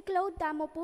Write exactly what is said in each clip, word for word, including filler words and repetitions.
Claude, tamu pu.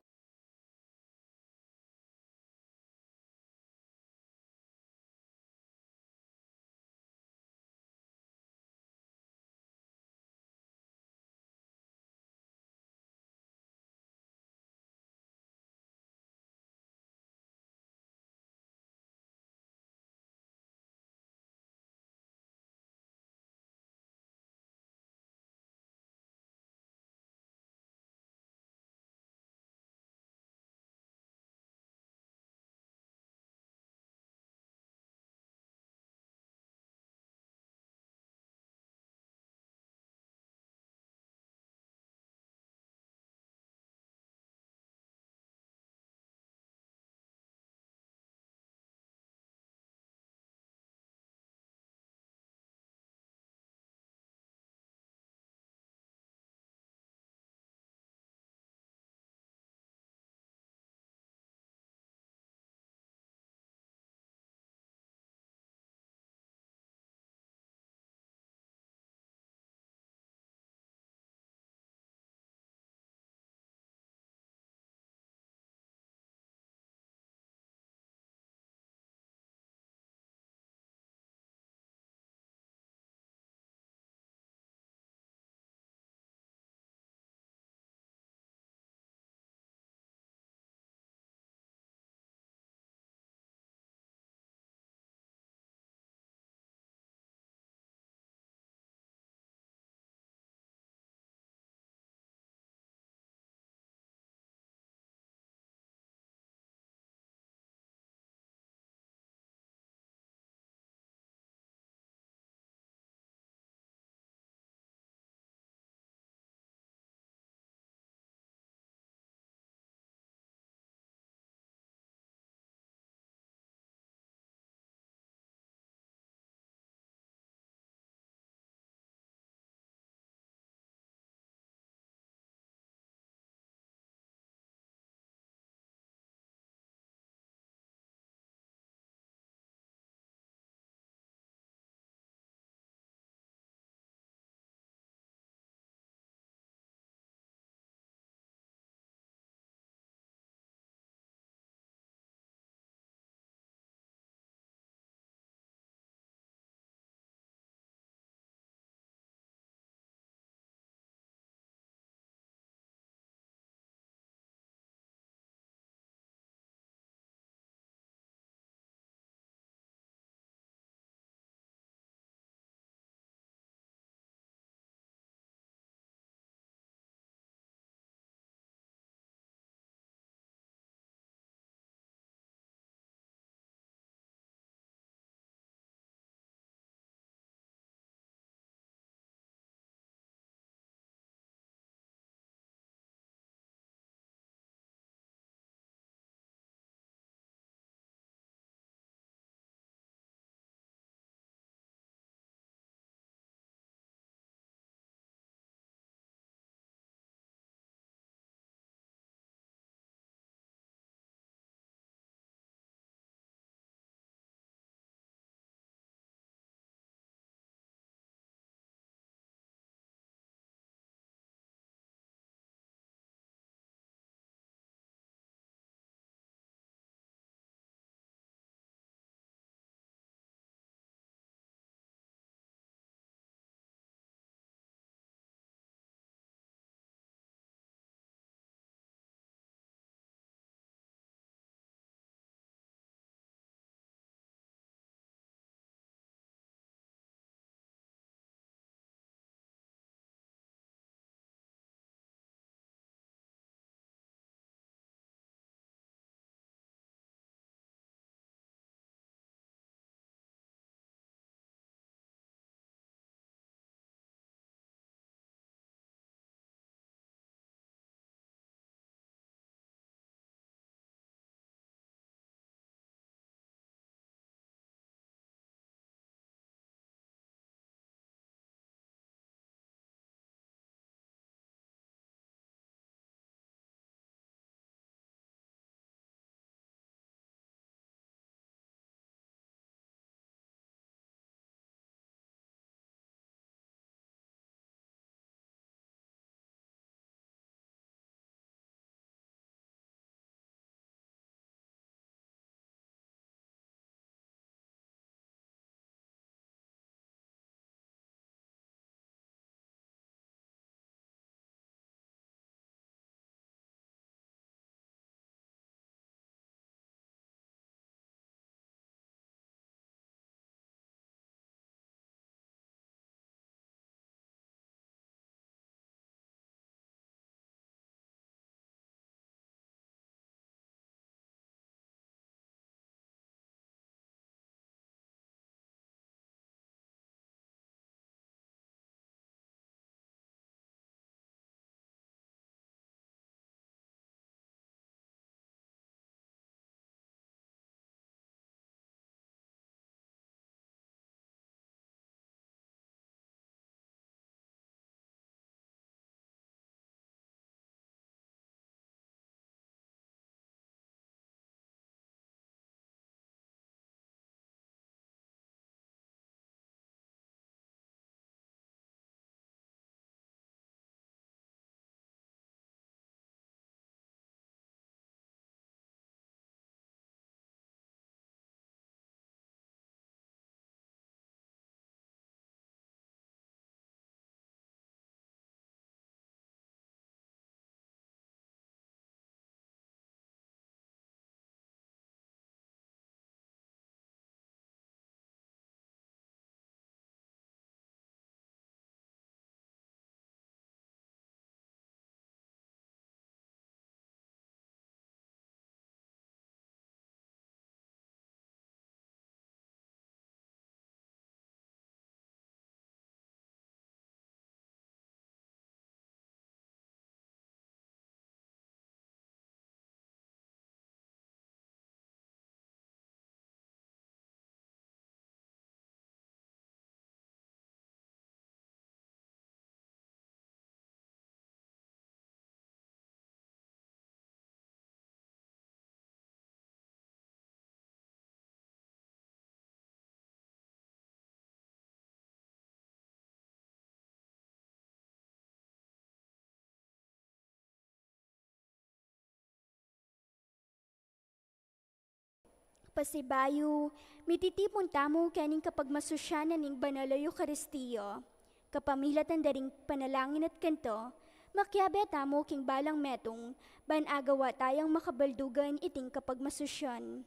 Pasibayu, mititipun tamu kening kapagmasusyan na ning Banal a Eukaristia. Kapamilatan da ring panalangin at kanta, makiabe tamu king balang metung, ban agawa tayang makabaldugan iting kapagmasusyan.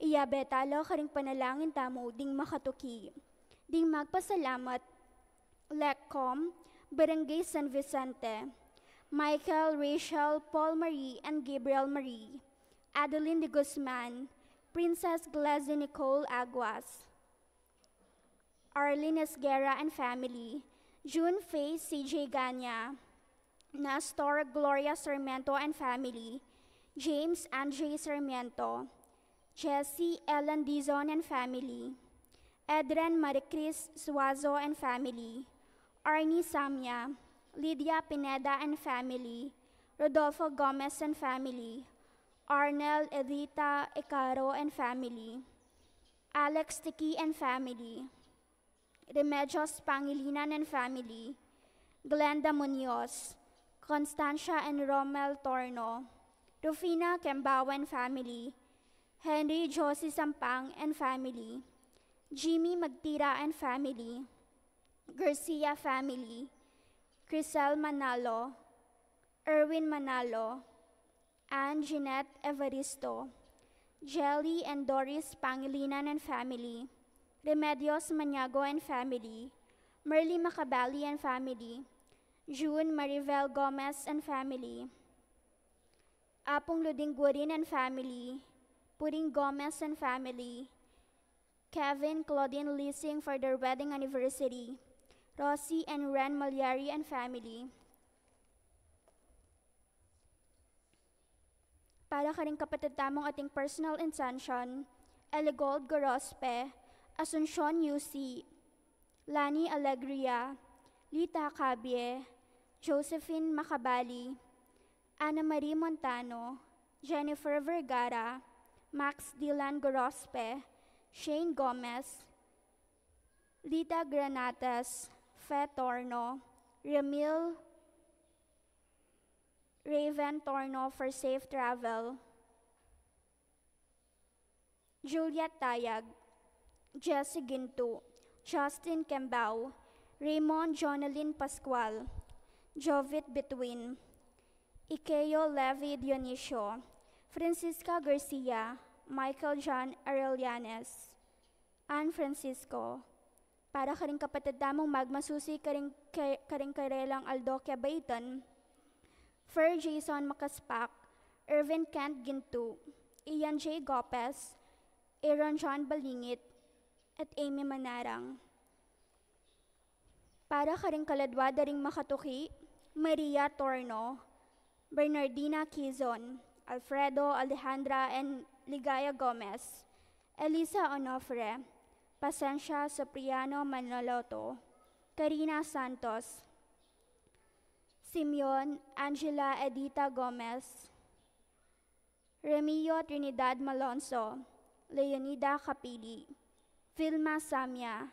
Iyabe tala karing panalangin tamu ding makatuki. Ding magpasalamat, Lecom, Barangay San Vicente, Michael, Rachel, Paul Marie, and Gabriel Marie, Adeline de Guzman, Princess Gladys Nicole Aguas, Arlene Esguerra and family, June Faye C J Ganya, Nestor Gloria Sarmiento and family, James Andre Sarmiento, Jesse Ellen Dizon and family, Edren Maricris Suazo and family, Arnie Samia, Lydia Pineda and family, Rodolfo Gomez and family, Arnel Edita Ecaro and family, Alex Tiki and family, Remedios Pangilinan and family, Glenda Munoz, Constancia and Romel Torno, Rufina Kembao and family, Henry Josie Sampang and family, Jimmy Magtira and family, Garcia family, Crisel Manalo, Erwin Manalo, Ann Jeanette Evaristo, Jelly and Doris Pangilinan and family, Remedios Maniago and family, Merly Macabali and family, June Maribel Gomez and family, Apung Luding Gurin and family, Puring Gomez and family, Kevin Claudine Lising for their wedding anniversary, Rosie and Ren Malyari and family. Para karing kapatid tamung ating personal intention, Eligold Gorospe, Asuncion U C, Lani Alegria, Lita Cabie, Josephine Macabali, Ana Marie Montano, Jennifer Vergara, Max Dylan Gorospe, Shane Gomez, Lita Granates, Fe Torno, Ramil Raven Torno for safe travel, Juliet Tayag, Jesse Gintu, Justin Kembao, Raymond Jonalyn Pascual, Jovit Between, Ikeo Levi Dionisio, Francisca Garcia, Michael John Arellanes, Ann Francisco, para karing kapatid tamung magmasusi karing, ka-, karing karelang aldo kebaitan, Fer Jason Makaspak, Irvin Kent Gintu, Ian J Gopez, Aaron John Balingit, at Amy Manarang. Para karing kaladwa da ring makatuki, Maria Torno, Bernardina Quizon, Alfredo, Alejandra, and Ligaya Gomez, Elisa Onofre, Pasensia Cipriano Manoloto, Karina Santos, Simeon Angela Edita Gomez, Remio Trinidad Malonzo, Leonida Capili, Vilma Samia,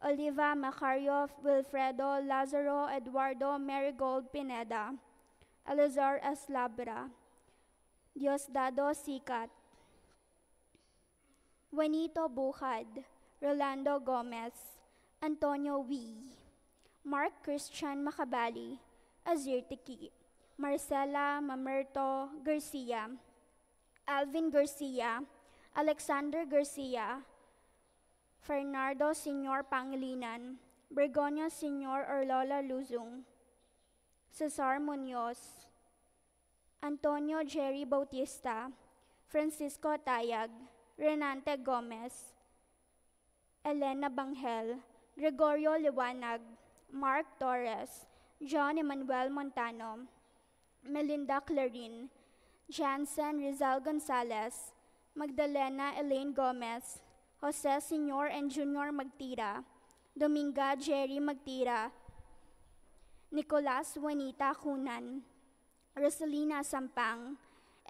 Oliva Macario, Wilfredo Lazaro, Eduardo Marigold Pineda, Eleazar Eslabra, Diosdado Sikat, Juanito Bucad, Rolando Gomez, Antonio Wee, Mark Christian Macabali, Azir Tiki, Marcela Mamerto Garcia, Alvin Garcia, Alexander Garcia, Fernando Senior Pangilinan, Bergonia Senior Orlola Luzung, Cesar Munoz, Antonio Jerry Bautista, Francisco Tayag, Renante Gomez, Elena Banghel, Gregorio Liwanag, Mark Torres, John Emmanuel Montano, Melinda Clarin, Jansen Rizal Gonzalez, Magdalena Elaine Gomez, Jose Senior and Junior Magtira, Dominga Jerry Magtira, Nicolas Juanita Cunan, Rosalina Sampang,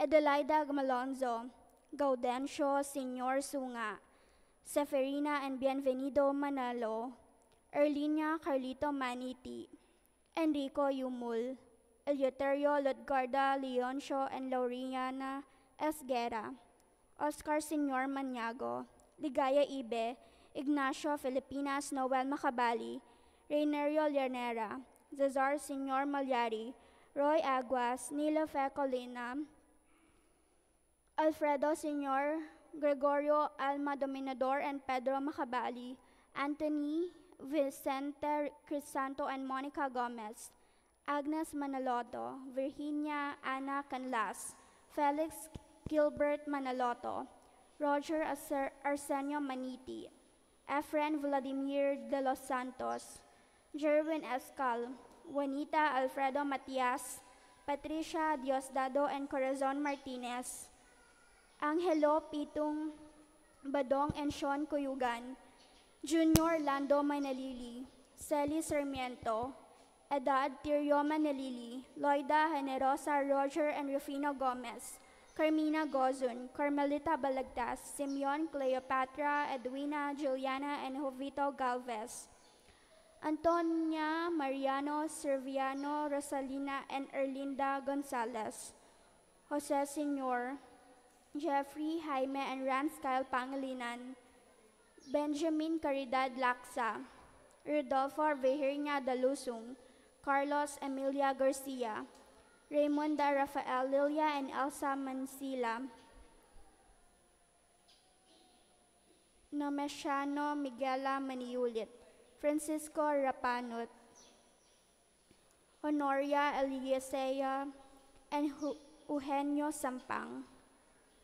Adelaida Malonzo, Gaudencio Senior Sunga, Seferina and Bienvenido Manalo, Erlinia Carlito Maniti, Enrico Yumul, Eleuterio Lutgarda Leoncio and Lauriana Esguerra, Oscar Senior Maniago, Ligaya Ibe, Ignacio Filipinas Noel Macabali, Reynerio Llanera, Cesar Senior Malyari, Roy Aguas, Nilo Fe Colina, Alfredo Senior, Gregorio Alma Dominador and Pedro Macabali, Anthony Vicente Crisanto and Monica Gomez, Agnes Manaloto, Virginia Ana Canlas, Felix Gilbert Manaloto, Roger Acer-, Arsenio Maniti, Efren Vladimir de los Santos, Jerwin Escal, Juanita Alfredo Matias, Patricia Diosdado and Corazon Martinez, Angelo Pitung Badong and Sean Cuyugan, Junior Lando Manalili, Celi Sarmiento, Edad Tirio Manalili, Loida Generosa, Roger and Rufino Gomez, Carmina Gozun, Carmelita Balagtas, Simeon, Cleopatra, Edwina, Juliana, and Jovito Galvez, Antonia, Mariano, Serviano, Rosalina, and Erlinda Gonzalez, Jose Senior, Jeffrey, Jaime, and Rance Kyle Pangilinan, Benjamin Caridad Laksa, Rodolfo Virginia Dalusung, Carlos Emilia Garcia, Raymonda Rafael Lilia and Elsa Mansila, Nomesiano Miguela Maniulit, Francisco Rapanut, Honoria Eliasea and Hu-, Eugenio Sampang,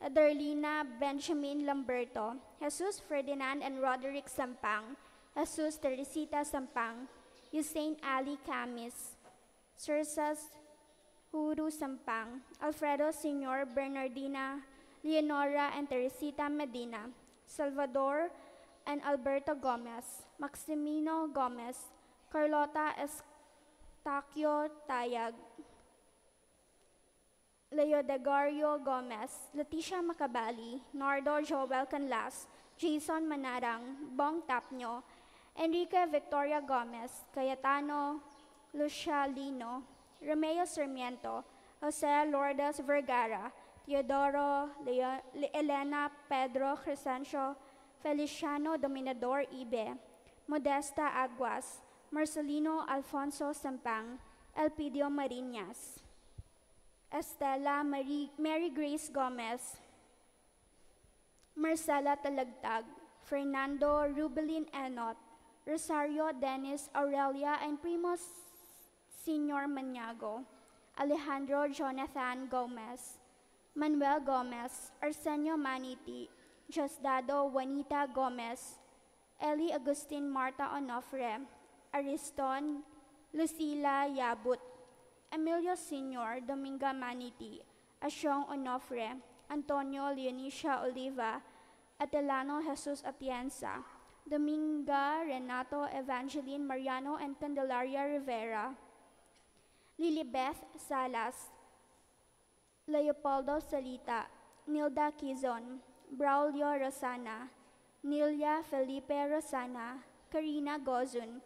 Adelina Benjamin Lamberto, Jesus Ferdinand and Roderick Sampang, Jesus Teresita Sampang, Usain Ali Camis, Cersas Huru Sampang, Alfredo Senior, Bernardina, Leonora and Teresita Medina, Salvador and Alberto Gomez, Maximino Gomez, Carlota Estaquio Tayag, Leodegario Gomez, Leticia Macabali, Nardo Joel Canlas, Jason Manarang, Bong Tapnyo, Enrique Victoria Gomez, Cayetano Lucia Lino, Romeo Sarmiento, Jose Lourdes Vergara, Teodoro Leo-, Le-, Elena Pedro Crescencio, Feliciano Dominador Ibe, Modesta Aguas, Marcelino Alfonso Sampang, Elpidio Marinas, Estela Marie, Mary Grace Gomez, Marcela Talagtag, Fernando Rubelin Enot, Rosario Dennis Aurelia and Primos Senior Maniago, Alejandro Jonathan Gomez, Manuel Gomez, Arsenio Maniti, Diosdado Juanita Gomez, Eli Agustin Marta Onofre, Ariston Lucila Yabut, Emilio Senior Dominga Maniti, Asyong Onofre, Antonio Leonicia Oliva, Atelano Jesus Atienza, Dominga Renato Evangeline Mariano and Candelaria Rivera, Lilibeth Salas, Leopoldo Salita, Nilda Quizon, Braulio Rosana, Nilia Felipe Rosana, Karina Gozun,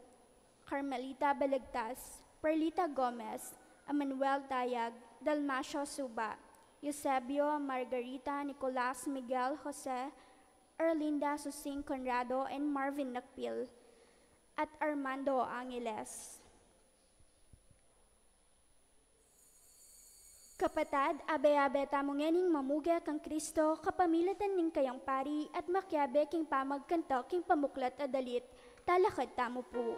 Carmelita Balagtas, Perlita Gomez, Emmanuel Tayag, Dalmacio Suba, Eusebio, Margarita, Nicolas, Miguel, Jose, Erlinda, Susing Conrado, and Marvin Nakpil, at Armando Angeles. Kapatad, abe-abe tamu ngening mamuge kang Kristo kapamilatan ning kayang pari at makiabe king pamagkanta king pamuklat a dalit. Talakad tamu pu.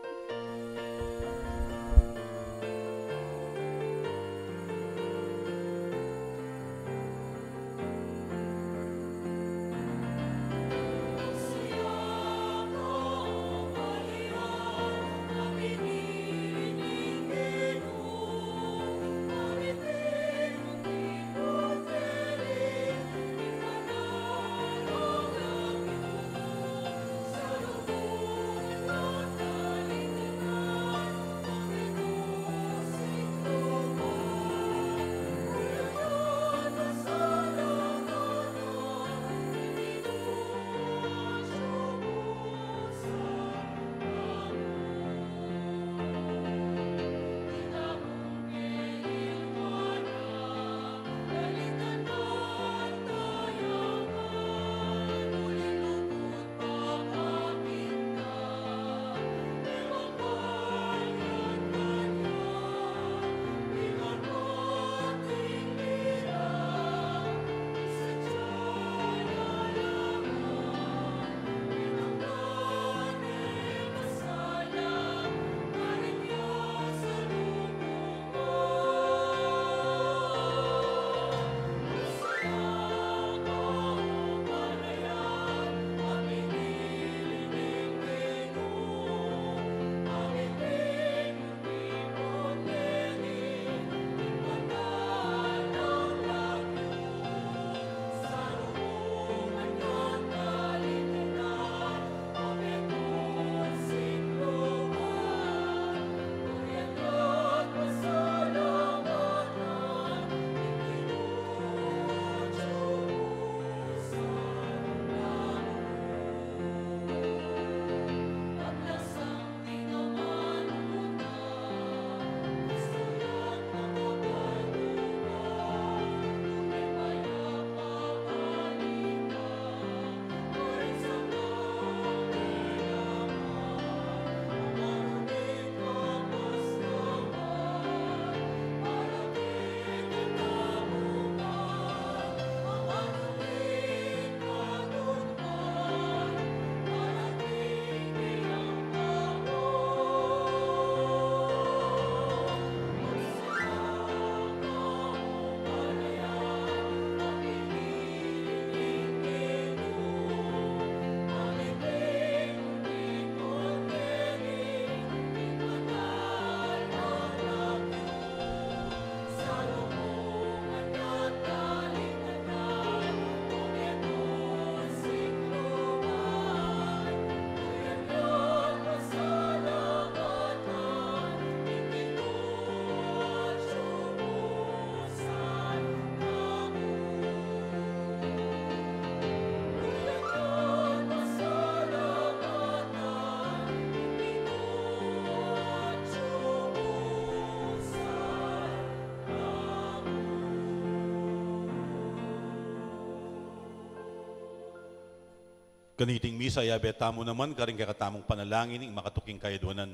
Kaniting misa, yabe tamu naman karing kekatamung panalangin ing makatuking kayadwanan.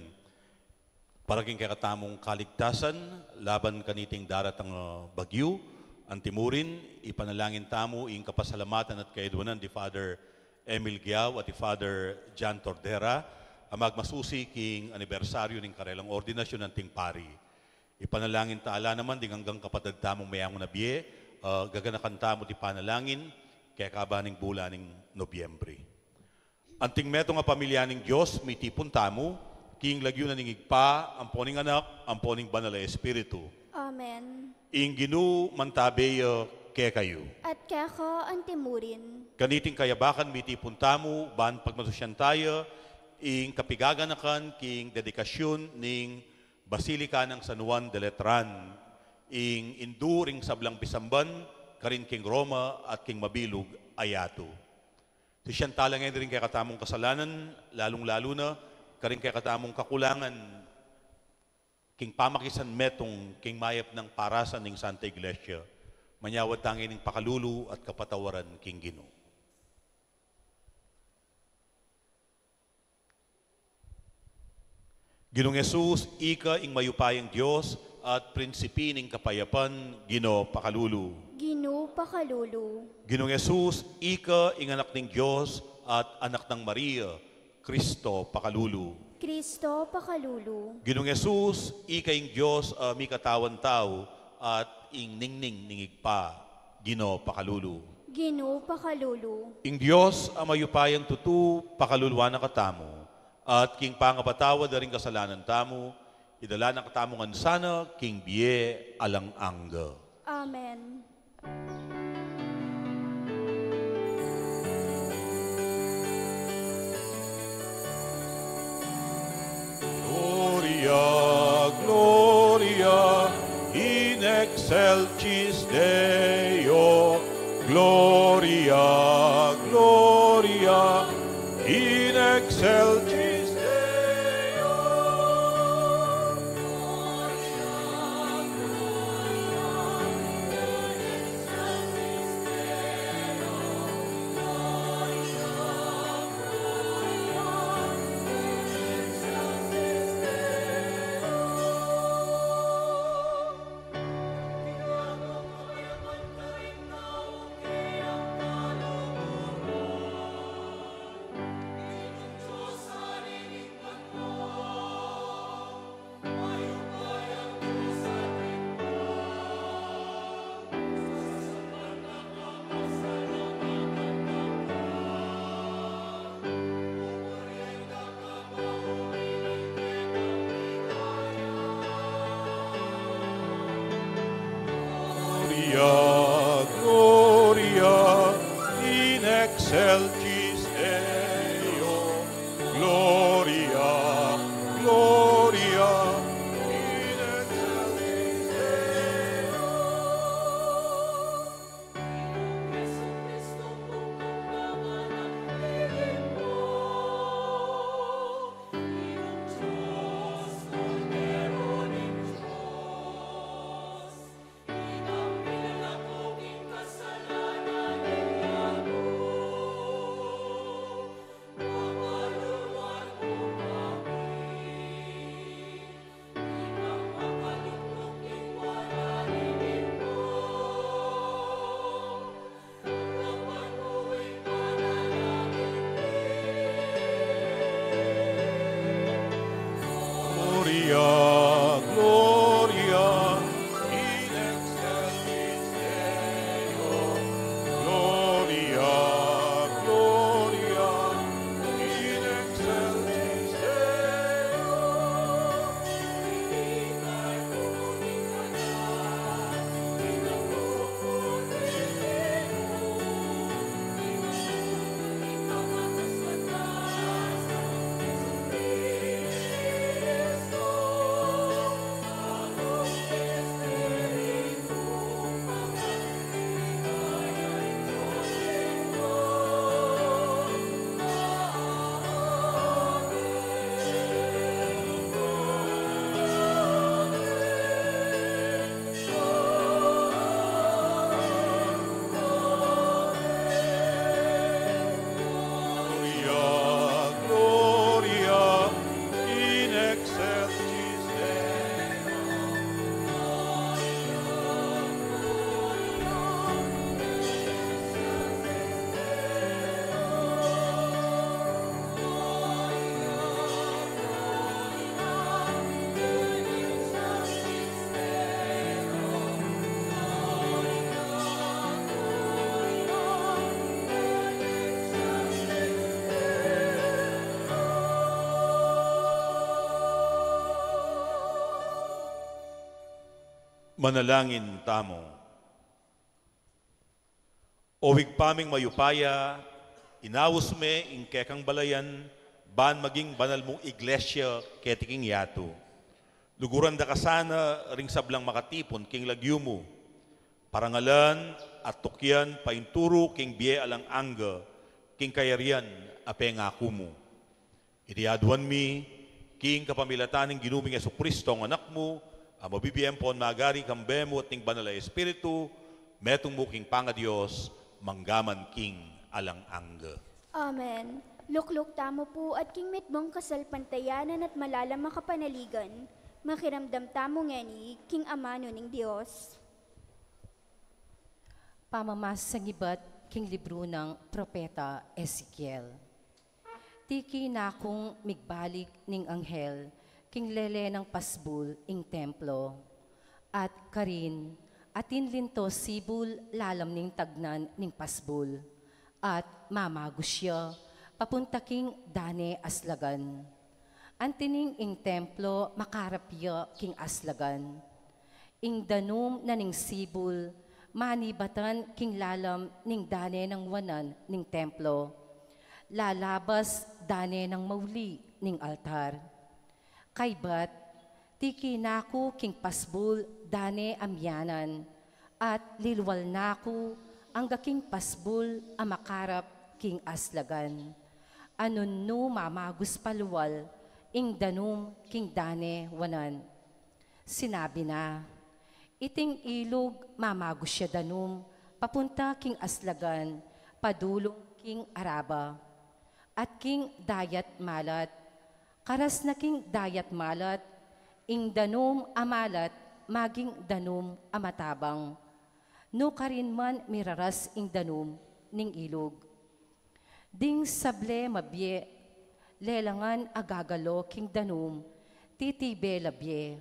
Para king kekatamung kaligtasan laban kaniting daratang, ah, bagyu, antimurin, ipanalangin tamu ing kapasalamatan at kayadwanan di Father Emil Giao at di Father John Tordera, a magmasusi king anibersaryu ning karelang ordinasyun anting pari. Ipanalangin ta la naman ding anggang kapatad tamung meangu na bie, ah, gaganakan tamu ti panalangin kekaba ning bulan ning Nobyembre. Anting metung a pamilya ning Dios, mitipun tamu king lagyu na ning Ibpa, ampo ning Anak, ampo ning Banal a Espiritu. Amen. Ing Ginu mantabe ya kekayu. At keka antimurin. Kaniting kayabakan mitipun tamu ban pagmasusyan taya ing kapigaganakan king dedikasyun ning Basilika nang San Juan de Letran, ing indu ring sablang pisamban karin king Roma at king mabilug a yatu. Sisian tala ngeni ring kekatamung kasalanan, lalung-lalu na karing kekatamung kakulangan king pamakisan metung king mayap nang parasan ning Santa Iglesia. Manyawad ta ngeni ning pakalulu at kapatawaran king Ginu. Ginung Jesus, ika ing mayupayang Dios at prinsipi ning kapayapan, Ginu pakalulu. Ginu pakalulu. Ginung Jesus, ika ing Anak ning Dios at Anak nang Maria, Kristo pakalulu. Kristo pakalulu. Ginung Jesus, ika ing Dios a mikatawan tau at ing ningning ning Ibpa, Ginu pakalulu. Ginu pakalulu. Ing Dios a mayupayang tutu pakaluluan na katamu, at king pangapatawad da ring kasalanan tamu, idala na katamu ngan sana king bie alang angga. Amen. Gloria, Gloria in excelsis Deo. Gloria, Gloria in excelsis Deo. Gloria, Gloria in excelsis Deo. Gloria, Gloria in excelsis Deo. Manalangin tamu. O Ibpa ming mayupaya, inaus me ing kekang balayan, ban maging banal mung iglesia keti king yatu. Luguran da ka sana ring sablang makatipun king lagyu mu. Parangalan at tukyan painturu king bie alang angga, king kayarian a pengaku mu. Iti aduan mi, king kapamilatan ning Ginu ming Jesucristo, ang Anak mu, a mabibie ampon magari kambe mu at ning Banal a Espiritu, metung mu king pangaDios, manggaman king alang angga. Amen. Lukluk tamu pu at king mitmung kasalpantayanan at malalam a kapanaligan, makiramdam tamu ngeni king amanu ning Dios. Pamamasan ibat king libru nang Propeta Ezekiel. Tiki na kung migbalik ning anghel king lele nang pasbul ing templo. At karin, atin linto sibul lalam ning tagnan ning pasbul, at mamagus ya papunta king dane aslagan. Antining ing templo makarap ya king aslagan. Ing danum na ning sibul manibatan king lalam ning dane nang wanan ning templo, lalabas dane nang mauli ning altar. Kaybat, tiki na ku king pasbul dane a miyanan, at lilual na ku angga king pasbul a makarap king aslagan. Anun nu mamagus palual ing danum king dane wanan. Sinabi na, iting ilug mamagus ya danum papunta king aslagan, padulung king Araba, at king dayat malat, karas na king dayat malat, ing danum a malat maging danum a matabang. Nukarin man miraras ing danum ning ilug. Ding sable mabie, lelangan a gagalo king danum, titibe la bie.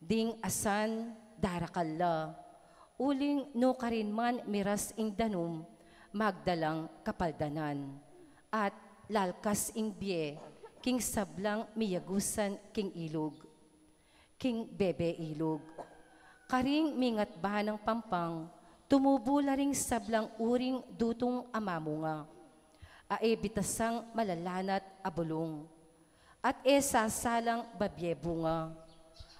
Ding asan darakal la, uling nukarin man miras ing danum, magdalang kapaldanan, at lalkas ing bie king sablang miyagusan king ilug. King bebe ilug, karing mingatba nang pampang, tumubu la ring sablang uring dutung a mamunga, a e bitasang malalanat a bulung, at e sasalang babie bunga,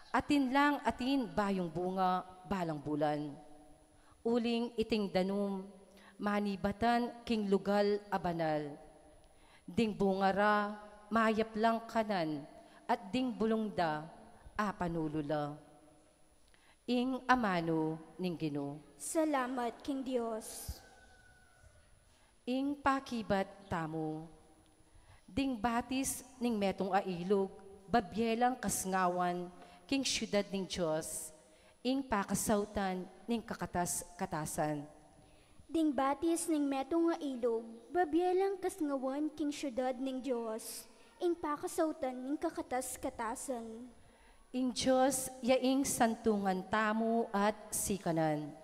atin lang atin bayung bunga balang bulan. Uling iting danum manibatan king lugal a banal. Ding bunga ra mayap lang kanan, at ding bulung da apanulu la. Ing amanu ning Ginu. Salamat king Dios. Ing pakibat tamu. Ding batis ning metung a ilug, babie lang kasngawan king siudad ning Dios, ing pakasautan ning kakatas-katasan. Ding batis ning metung a ilug, babie lang kasngawan king siudad ning Dios, ing pakasautan ning kakatas-katasan. Ing Dios ya ing santungan tamu at sikanan.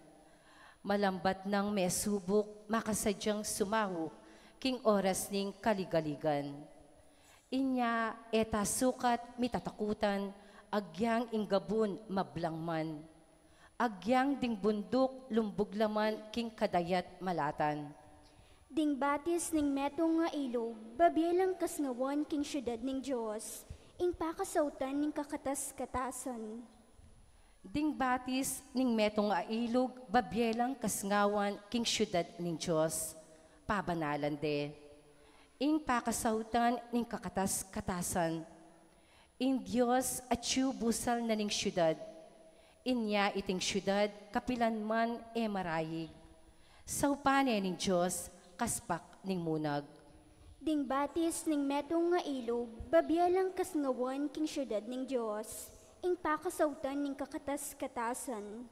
Malambat nang mesubuk, makasadyang sumaup king oras ning kaligaligan. Inya e ta sukat mitatakutan, agyang ing gabun mablang man, agyang ding bunduk lumbug la man king kadayat malatan. Ding batis ning metung a ilug, babie lang kasngawan king siudad ning Dios, ing pakasautan ning kakatas-katasan. Ding batis ning metung a ilug, babie lang kasngawan king siudad ning Dios, pabanalan de, ing pakasautan ning kakatas-katasan. Ing Dios atyu busal na ning siudad, inya iting siudad kapilan man e marayig. Saupan ne ning Dios kaspak ning munag. Ding batis ning metung a ilug, babie lang kasngawan king siudad ning Dios, ing pakasautan ning kakatas-katasan.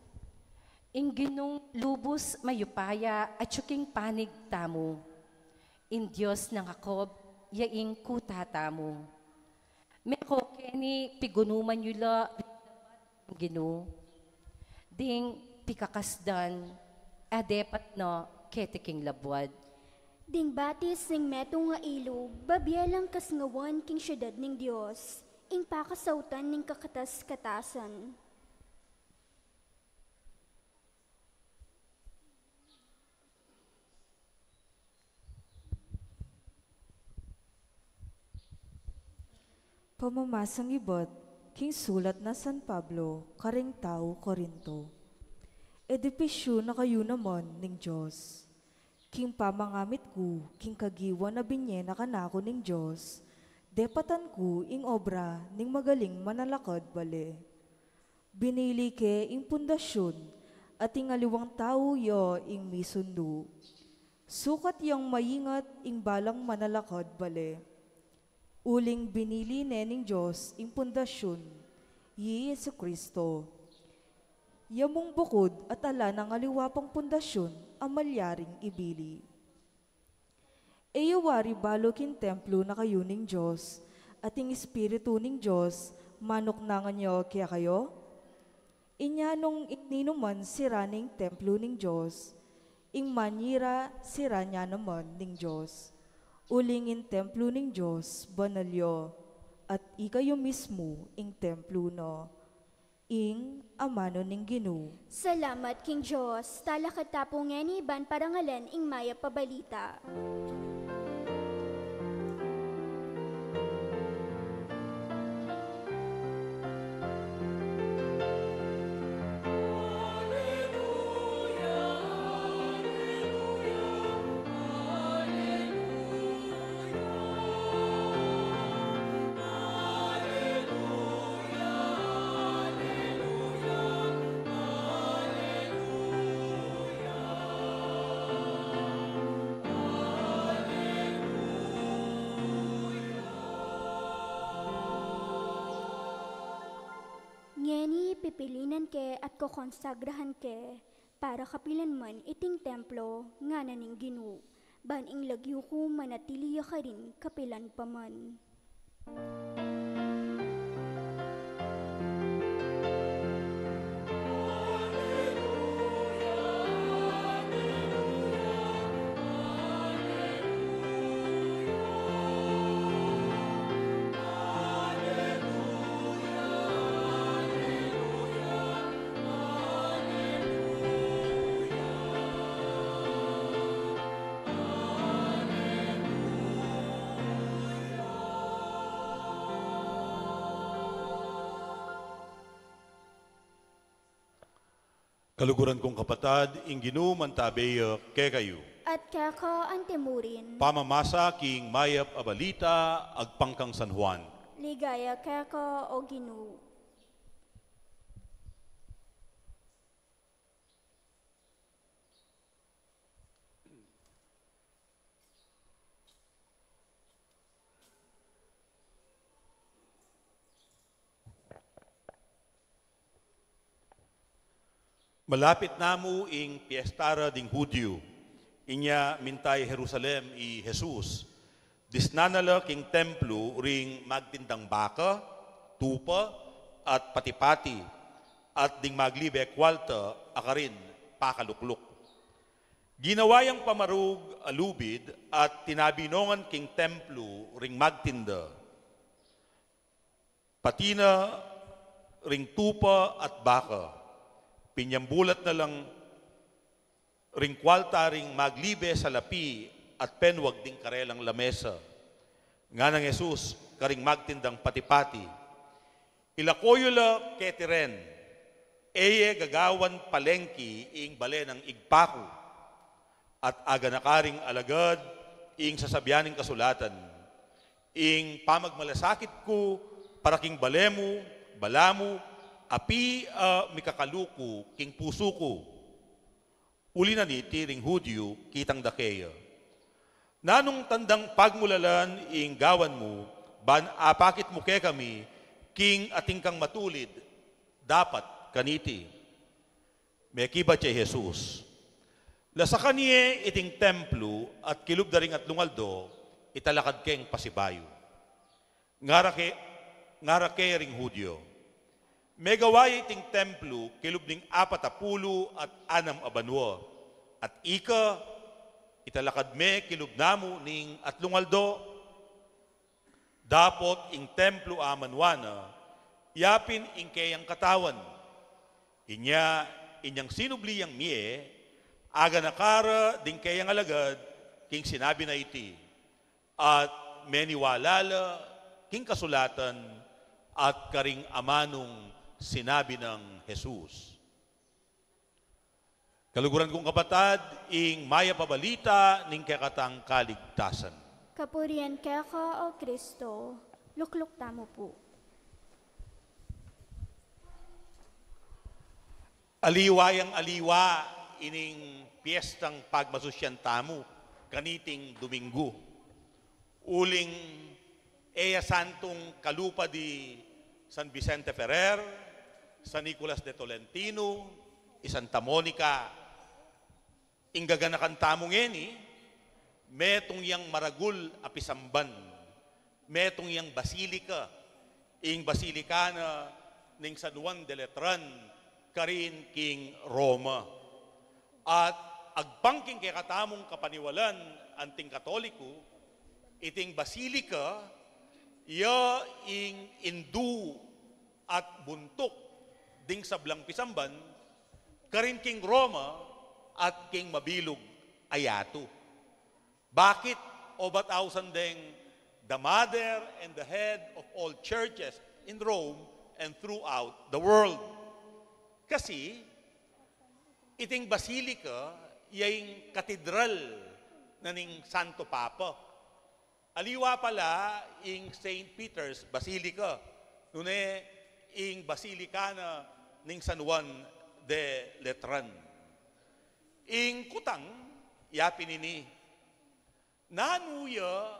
Ing Ginung lubus mayupaya atyu king panig tamu. Ing Dios nang Jacob ya ing kuta tamu. Meko keni pigunuman yu la ring labat ning Ginu, ding pikakasdan a depat na keti king labuad. Ding batis ning metung a ilug, babie lang kasngawan king siudad ning Dios, ing pakasautan ning kakatas-katasan. Pamamasang ibat king sulat na San Pablo karing tau Corinto. Edipisyu na kayu naman ning Dios. King pamangamit ku king kagiwan a binye na kanaku ning Dios, depatan ku ing obra ning magaling manalakad bale. Binili ke ing pundasyun, at ing aliwang tau ya ing misundu. Sukat yang maingat ing balang manalakad bale. Uling binili ne ning Dios ing pundasyun, i Jesu-Cristo. Ya mung bukud at ala nang aliwa pang pundasyun a malyaring ibili. E yu wari balu king templo na kayu ning Dios, at ing Espiritu ning Dios manuknangan ya kekayu? Inya nung ing ninuman sira ne ing templo ning Dios, ing manyira sira ne naman ning Dios. Uling ing templo ning Dios banal ya, at ikayu mismu ing templo na. Ing amanu ning Ginu. Salamat king Dios. Talakad ta pu ngeni ban parangalan ing mayap a balita. Ngeni pipilinan ke at kokonsagrahan ke para kapilan man iting templo ngana ning Ginu, ban ing lagyu ku manatili ya karin kapilan pa man. Kaluguran kung kapatad, ing Ginu mantabe ya kekayu. At keka antimurin. Pamamasa king mayap a balita agpang kang San Juan. Ligaya keka, O Ginu. Malapit na mu ing piesta ra ding Hudyu, inya minta ya Jerusalem i Jesus. Disnan na la king templo ring magtindang baka, tupa, at pati-pati, at ding maglibe kualta a karin pakalukluk. Ginawa yang pamarug a lubid at tinabi nongan king templo ring magtinda, pati na ring tupa at baka. Pinyambulat na lang ring kualta ring maglibe salapi at penwag ding karelang lamesa. Nganang Jesus karing magtindang pati-pati, "Ilako yu la keti ren, e ye gagawan palengki ing bale nang Ibpa ku." At aganaka ring alagad ing sasabian ning kasulatan, "Ing pamagmalasakit ku para king bale mu, balamu, api a mikakaluku king pusu ku." Uli na niti ring Hudyu kitang dake ya, "Nanung tandang pagmulalan ing gawan mu, ban apakit mu kekami king atin kang matulid dapat kaniti?" Mekibat ya i Jesus, "Lasakan ye iting templo at kilub da ring atlung aldo, italakad keng pasibayu." Ngara ke, ngara ke ring Hudyu, "Megawa ye iting templo kilub ning apat a pulu at anam a banua, at ika, italakad me kilub namu ning atlung aldo?" Dapot ing templo a manua na, yapin ing keyang katawan. Inya, inyang sinubli yang mie, aganaka ra ding keyang alagad king sinabi na iti, at meniwala la king kasulatan at karing amanung sinabi nang Jesus. Kaluguran kung kapatad, ing mayap a balita ning kekatang kaligtasan. Kapurian keka, O Kristo. Lukluk tamu pu. Aliwa yang aliwa ining piestang pagmasusyan tamu kaniting Duminggu. Uling e ya santung kalupa di San Vicente Ferrer, San Nicolas de Tolentino, i Santa Monica. Ing gaganakan tamu ngeni, metung yang maragul a pisamban, metung yang basilika, ing basilika na ning San Juan de Letran, karin king Roma. At agpang king kekatamung kapaniwalan anting Katoliku, iting basilika, ya ing indu at buntuk ding sablang pisamban, karin king Roma at king mabilug a yatu. Bakit? O ba't ausan deng the mother and the head of all churches in Rome and throughout the world? Kasi, iting basilika, ya ing katedral na ning Santo Papa. Aliwa pala ing Saint Peter's Basilica, nune ing basilika na ning San Juan de Letran. Ing kutang, ya pin ini, nanu ya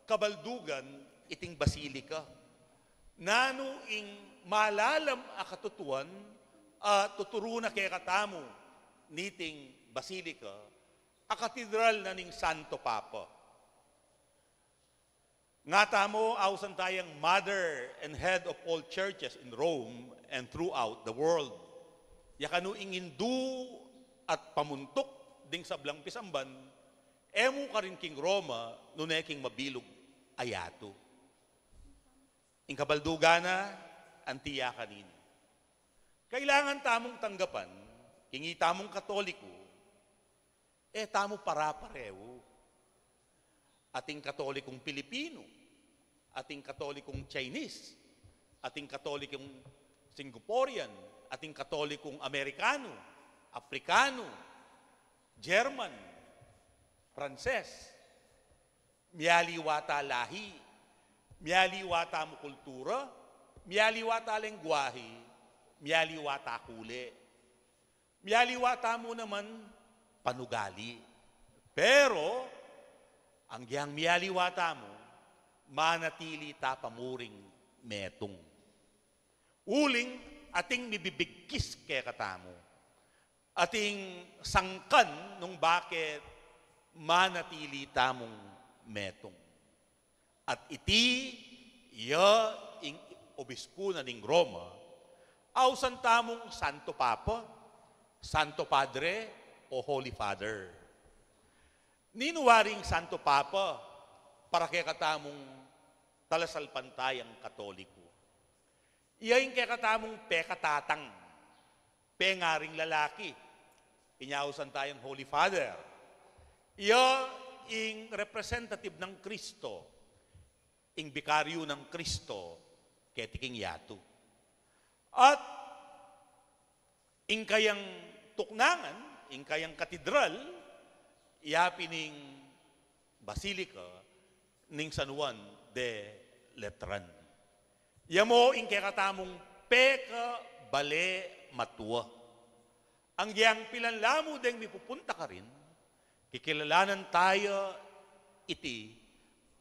kabaldugan iting basilika? Nanu ing malalam a katutuan a tuturu na kekatamu niting basilika, a katedral na ning Santo Papa? Ngatamu, ausan tayang mother and head of all churches in Rome and throughout the world. Ya kanu ing indu at pamuntuk ding sablang pisamban, e mu karin king Roma, nune king mabilug a yatu. Ing kabaldugan na, anti ya kanini. Kailangan tamung tanggapan, king itamung Katoliku, e tamu pare-parehu. Ating Katolikung Pilipino, ating Katolikung Chinese, ating Katolikung Singaporean, ating Katolikung Amerikano, Aprikano, German, Pranses. Mialiwa ta lahi, mialiwa tamu kultura, mialiwa ta lengguahe, mialiwa ta kule, mialiwa tamu naman panugali. Pero, anggiyang mialiwa tamu, manatili ta pa muring metung. Uling ating mibibigkis kekatamu, ating sangkan nung bakit manatili tamung metung. At iti ya ing obispu na ning Roma, ausan tamung Santo Papa, Santo Padre, o Holy Father. Ninu waring Santo Papa para kekatamung talasalpantayang Katoliku? Iya ing kekatamung pekatatang, pengaring lalaki, inya ausan tayang Holy Father. Iya ing representative nang Kristo, ing bikaryu nang Kristo keti king yatu. At ing kayang tuknangan, ing kayang katedral, ya pin ing Basilica ning San Juan de Letran. Ya mu ing kekatamung pekabale matua. Anggiyang pilan la mu deng mipupunta karin, kikilalanan taya iti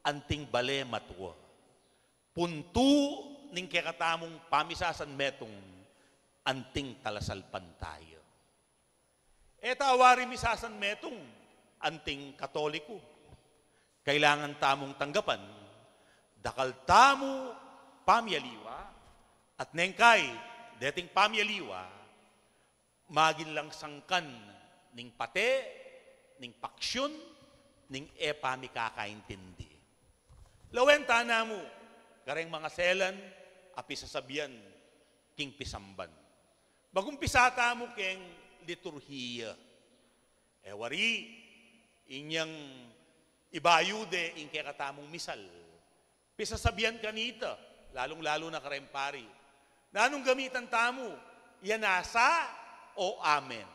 anting bale matua. Puntu ning kekatamung pamisasanmetung anting talasalpantaya. E ta wari misasanmetung anting Katoliku. Kailangan tamung tanggapan, dakal tamu pamialiwa, at neng kai deting pamialiwa, magin lang sangkan ning pate, ning paksyun, ning e pamikakaintindi. Lawen ta namu kareng mangaselan a pisasabian king pisamban. Magumpisa tamu keng liturhiya. E wari, inyang ibayu de ing kekatamung misal. Pisasabian kanita, lalung-lalu na kareng pari, nanung gamitan tamu, ya nasa o amen?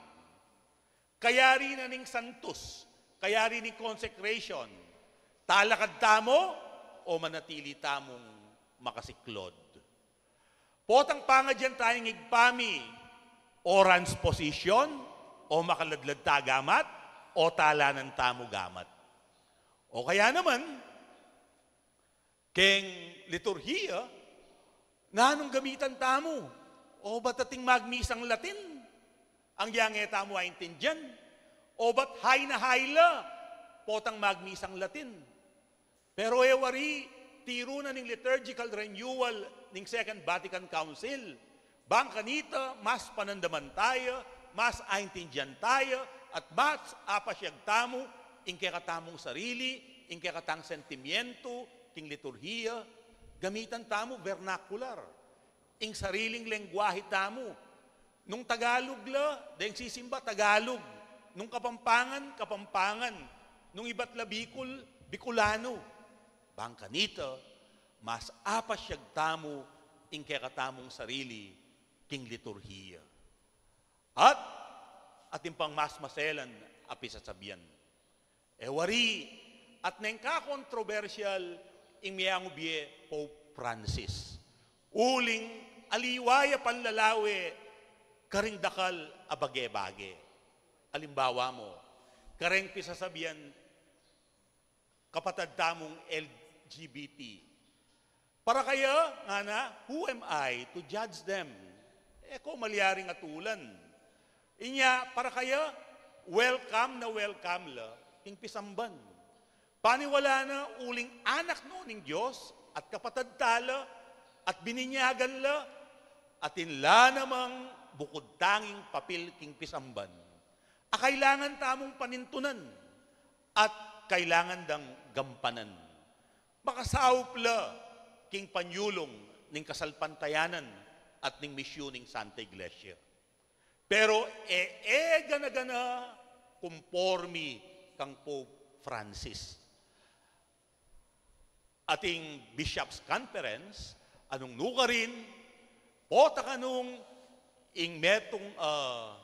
Kayari na ning santos, kayari ning consecration, talakad tamu o manatili tamung makasiklod? Potang pangadyan tayang Ibpa mi, o transposition, o makaladlad ta gamat, o talanan tamu gamat. O kaya naman, keng liturhiya, nanung gamitan tamu? O ba't ating magmisang Latin? Agyang e tamu aintindian. O ba't hay na hay la, potang magmisang Latin? Pero e wari, tiru na ning liturgical renewal ning Second Vatican Council. Bang kanita, mas panandaman taya, mas aintindian taya, at mas apasyag tamu ing kekatamung sarili, ing kekatang sentimientu, king liturhiya, gamitan tamu vernacular, ing sariling lengguahe tamu. Nung Tagalog la, deng sisimba Tagalog. Nung Kapampangan, Kapampangan. Nung ibat la Bicol, Bicolano. Bang kanita, mas apasyag tamu ing kekatamung sarili king liturhiya. At atin pang mas maselan a pisasabian. E wari, at neng kakontrobersyal ing meangu bie Pope Francis. Uling aliwa ya panlalawe karing dakal a bage-bage. Alimbawa mu, kareng pisasabian kapatad tamung L G B T. Para kaya, ngana, who am I to judge them? E ko malyaring atulan. Inya, para kaya, welcome na welcome la king pisamban. Paniwala na uling anak no ning Dios at kapatad tala at bininyagan la, atin la namang bukud tanging papil king pisamban a kailangan tamung panintunan at kailangan dang gampanan. Makasaup la king panyulung ning kasalpantayanan at ning misyun ning Santa Iglesia. Pero e, e gana-gana kumpormi kang Pope Francis. Ating Bishops' Conference, anung nukarin, pota kanung ing metung, ah,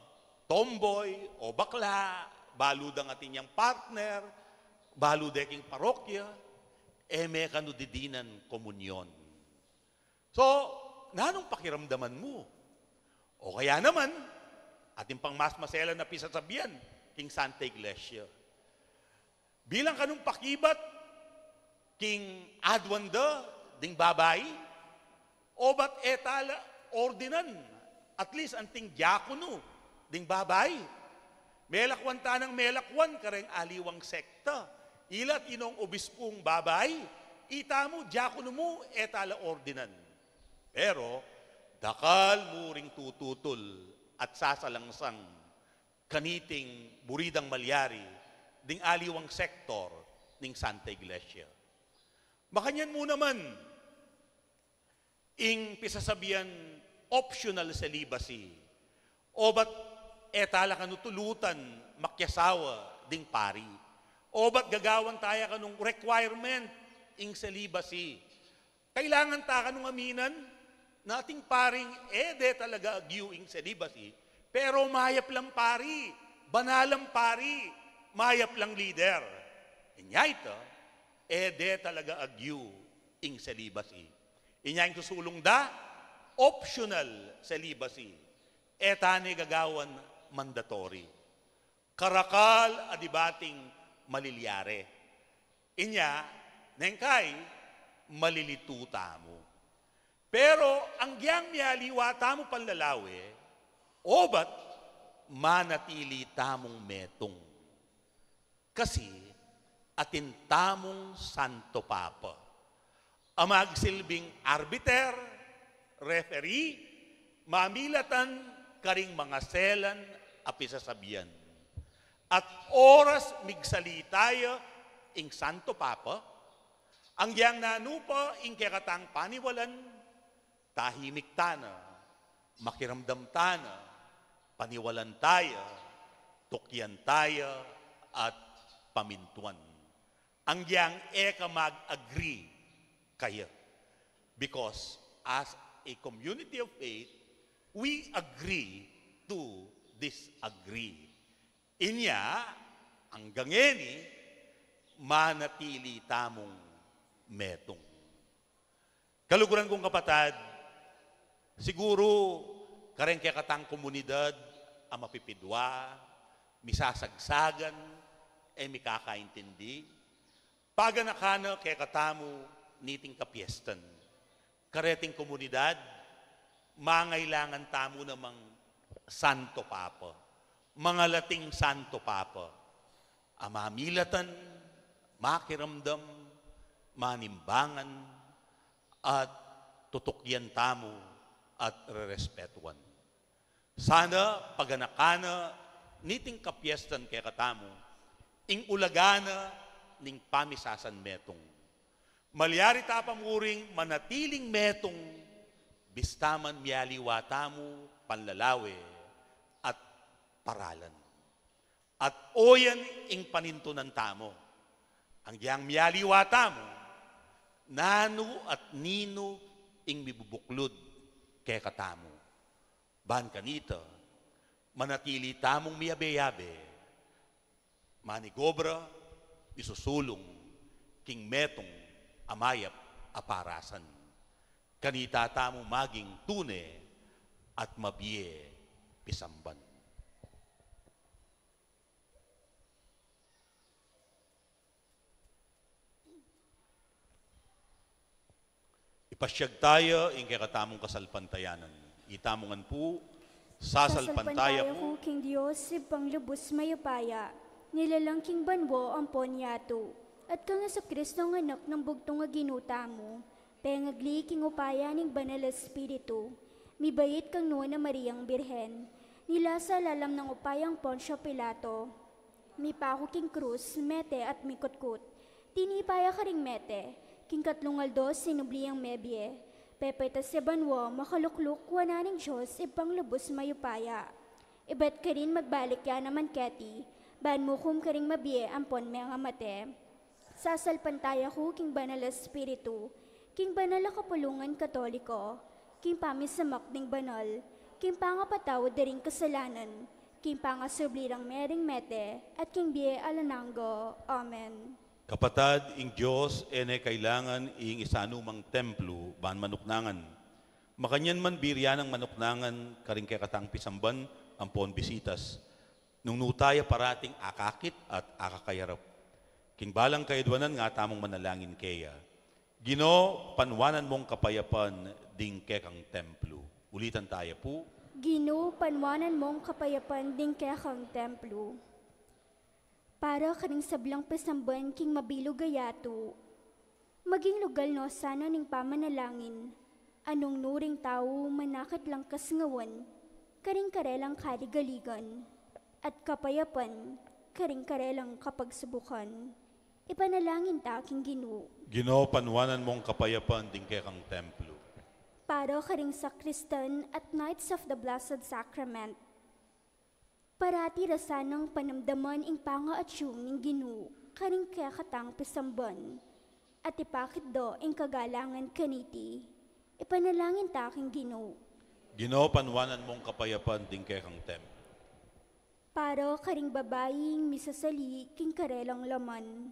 tomboy o bakla, balu dang atin yang partner, balu de king parokya, e me kanu didinan komunyon. So, nanung pakiramdaman mu? O kaya naman, atin pang mas maselan a pisasabian king Santa Iglesia. Bilang kanung pakibat king aduan da ding babai, o ba't e tala ordinan, at least anting diakono ding babai? Melakwan tanang melakwan kareng aliwang sekta. Ila at inong obispung babai, itamu, diakono mu, e tala ordinan. Pero, dakal mu ring tututul at sasalangsang kaniting buri dang malyari ding aliwang sektor ning Santa Iglesia. Makanyan mu naman, ing pisasabian optional celibacy. O ba't e tala kanu tulutan makiasawa ding pari? O ba't gagawan taya kanung requirement ing celibacy? Kailangan ta kanung aminan na ating paring e de talaga agyu ing celibacy, pero mayap lang pari, banal lang pari, mayap lang lider. Inya ita, e de talaga agyu ing celibacy. Inya ing susulung da, optional celibacy. E ta ne gagawan mandatory. Karakal a dibating malilyari. Inya, neng kai, malilitu tamu. Pero, agyang mialiwa tamu panlalawe, obat manatili tamung metung. Kasi, atin tamung Santo Papa a magsilbing arbiter, referee, mamilatan karing mangaselan a pisasabian. At oras migsalita ya ing Santo Papa, agyang nanu pa ing kekatang paniwalan, tahimik tana, makiramdam tana, paniwalan taya, tukyan taya, at pamintuan. Agyang e ka mag-agree, kaya. Because as a community of faith, we agree to disagree. Inya, anggang ngeni, manatili tamung metung. Kaluguran kung kapatad, siguru kareng kekatang komunidad a mapipidwa, misasagsagan, e mikakaintindi, paganakan na kekatamu niting kapiestan. Kareting komunidad, mangailangan tamu namang Santo Papa, mangalating Santo Papa, a mamilatan, makiramdam, manimbangan, at tutukyan tamu at rerespetuan. Sana paganakan na niting kapiestan kekatamu ing ulaga na ning pamisasanmetung. Malyari ta pa muring manatiling metung, bista man mialiwa tamu panlalawe at paralan. At oyan ing panintunan tamu, anggiyang mialiwa tamu, nanu at ninu ing mibubuklud kekatamu. Ban kanita, manatili tamung miyabe-yabe, manigobra, misusulung king metung a mayap a parasan. Kanita tamu maging tune at mabie pisamban. Ipasyag taya ing kekatamung kasalpantayanan. Itamu ngan pu, sasalpantaya ku king Dios, Ibpang lubus mayupaya, nilalang king banua ampon yatu, at kang Jesucristo, anak nang bugtung a Ginu tamu, pengagli king upaya ning Banal Espiritu, mibait kang Nuan a Mariang Birhen, nilasa lalam nang upayang Poncio Pilato, mipaku king krus, mete at mikutkut. Tinipa ya karing mete, king katlung aldo sinubli yang mebie. Pepaitas ya banua, makalukluk wanan ning Dios Ibpang lubus mayupaya. Ibat karin magbalik ya naman keti, ban mukum karing mabie ampon mengamate. Sasalpantaya ku king Banal Espiritu, king banal a kapulungan Katoliko, king pamisamak ding banal, king pangapatawad da ring kasalanan, king pangasubli rang mering mete, at king bie alang angga. Amen. Kapatad, ing Dios e ne kailangan ing isanumang templo ban manuknangan. Makanyan man birian nang manuknangan karing kekatang pisamban ampon bisitas. Nung nu taya parating akakit at akakayarap. King balang kayadwanan nga tamung manalangin keya. Ginu, panwanan mong kapayapan ding kekang templo. Ulitan taya pu. Ginu, panwanan mong kapayapan ding kekang templo. Para karing sablang pisamban king mabilug a yatu, maging lugal no sana ning pamanalangin, a nung nu ring tau manakit lang kasngawan karing karelang kaligaligan, at kapayapan karing karelang kapagsubukan. Ipanalangin ta king Ginu. Ginu, panwanan mong kapayapan ding kekang templo. Para karing sakristan at Knights of the Blessed Sacrament, parati ra sanang panamdaman ing pangaatsu ning Ginu karing kekatang pisamban, at ipakit da ing kagalangan kaniti. Ipanalangin ta king Ginu. Ginu, panwanan mong kapayapan ding kekang templo. Para karing babaing misasali king karelang laman,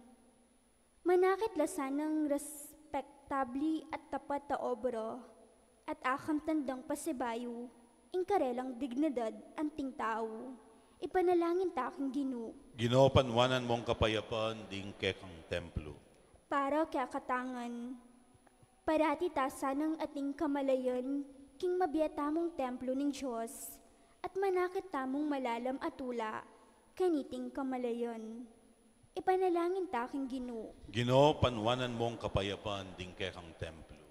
manakit la sanang respektabli at tapat a obra, at akamtan dang pasibayu ing karelang dignidad anting tau. Ipanalangin ta king Ginu. Ginu, panwanan mong kapayapan ding kekang templo. Para kekatang ngan, parati ta sanang ating kamalayan king mabie tamung templo ning Dios, at manakit tamung malalam a tula kaniting kamalayan. Ipanalangin ta king Ginu. Ginu, panwanan mong kapayapan ding kekang templo.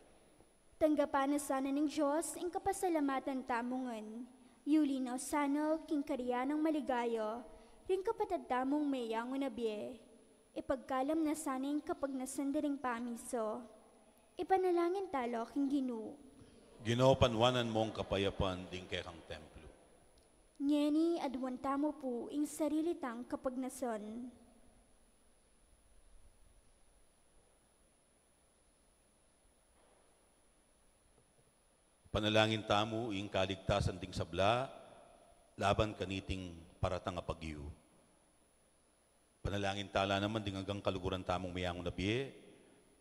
Tanggapan na sana ning Dios ing kapasalamatan tamu ngan. Yuli na sana king karian nang maligaya ring kapatad tamung meyangu na bie. Ipagkalam na sana ing kapagnasan da ring pamisa. Ipanalangin ta la king Ginu. Ginu, panwanan mong kapayapan ding kekang templo. Ngeni aduan tamu pu ing sarili tang kapagnasan. Ipanalangin tamu ing kaligtasan ding sabla laban kaniting paratang a bagyu. Panalangin tala naman ding anggang kaluguran tamung miyangu na bie,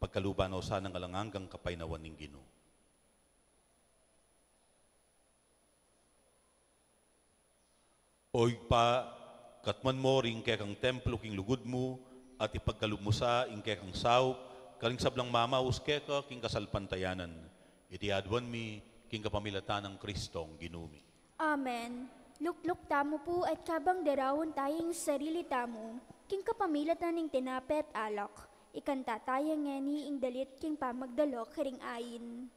pagkaluban no sa nang alang anggang kapaynawan ning Ginu. O Ibpa, katmuan mo ring kekang templo king lugud mu, at ipagkalub mu sa ing kekang saup, karing sablang mamaus keka king kasalpantayanan. Iti aduan mi, king kapamilatan nang Kristong Ginu mi. Amen. Lukluk tamu pu at kabang daraun taya ing sarili tamu, king kapamilatan ning tinape at alak, ikanta taya ngeni ing dalit king pamagdalok ring ain.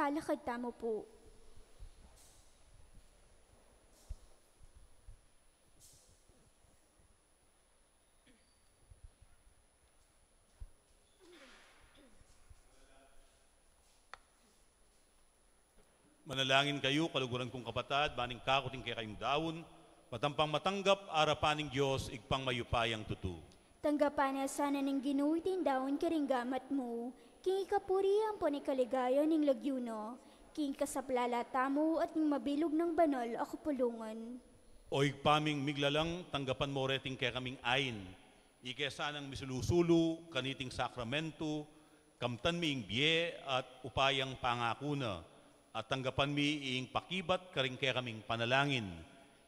Lakad tamu pu. Manalangin kayu, kaluguran kung kapatad, ban ing kaku at ing kekayung daun, matampang matanggap arapan ning Dios, Ibpang mayupayang tutu. Tanggapan na sana ning Ginu iting daun karing gamat mu, king ikapuri ampon ikaligaya ning lagyu na, king ikasaplala tamu at ning mabilug nang banal a kapulungan. O Ibpa ming miglalang, tanggapan mu reting kekaming ain, ike sanang misulu-sulu kaniting sakramentu, kamtan mi ing bie at upayang pangaku na, at tanggapan mi ing pakibat karing kekaming panalangin.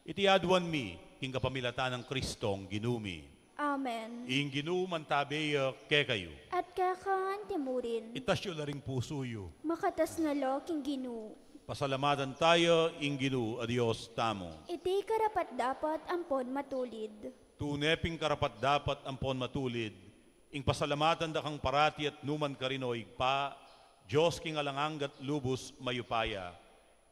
Iti aduan mi king kapamilatan nang Kristong Ginu mi. Amen. Ing Ginu mantabe ya kekayu. At keka anti mu rin. Itas yu la ring pusu yu. Makatas na la king Ginu. Pasalamatan taya ing Ginu a Dios tamu. Iti karapat-dapat ampon matulid. Tune pin karapat-dapat ampon matulid, ing pasalamatan da kang parati at numan karin, o Ibpa, Dios king alang angga at lubus mayupaya.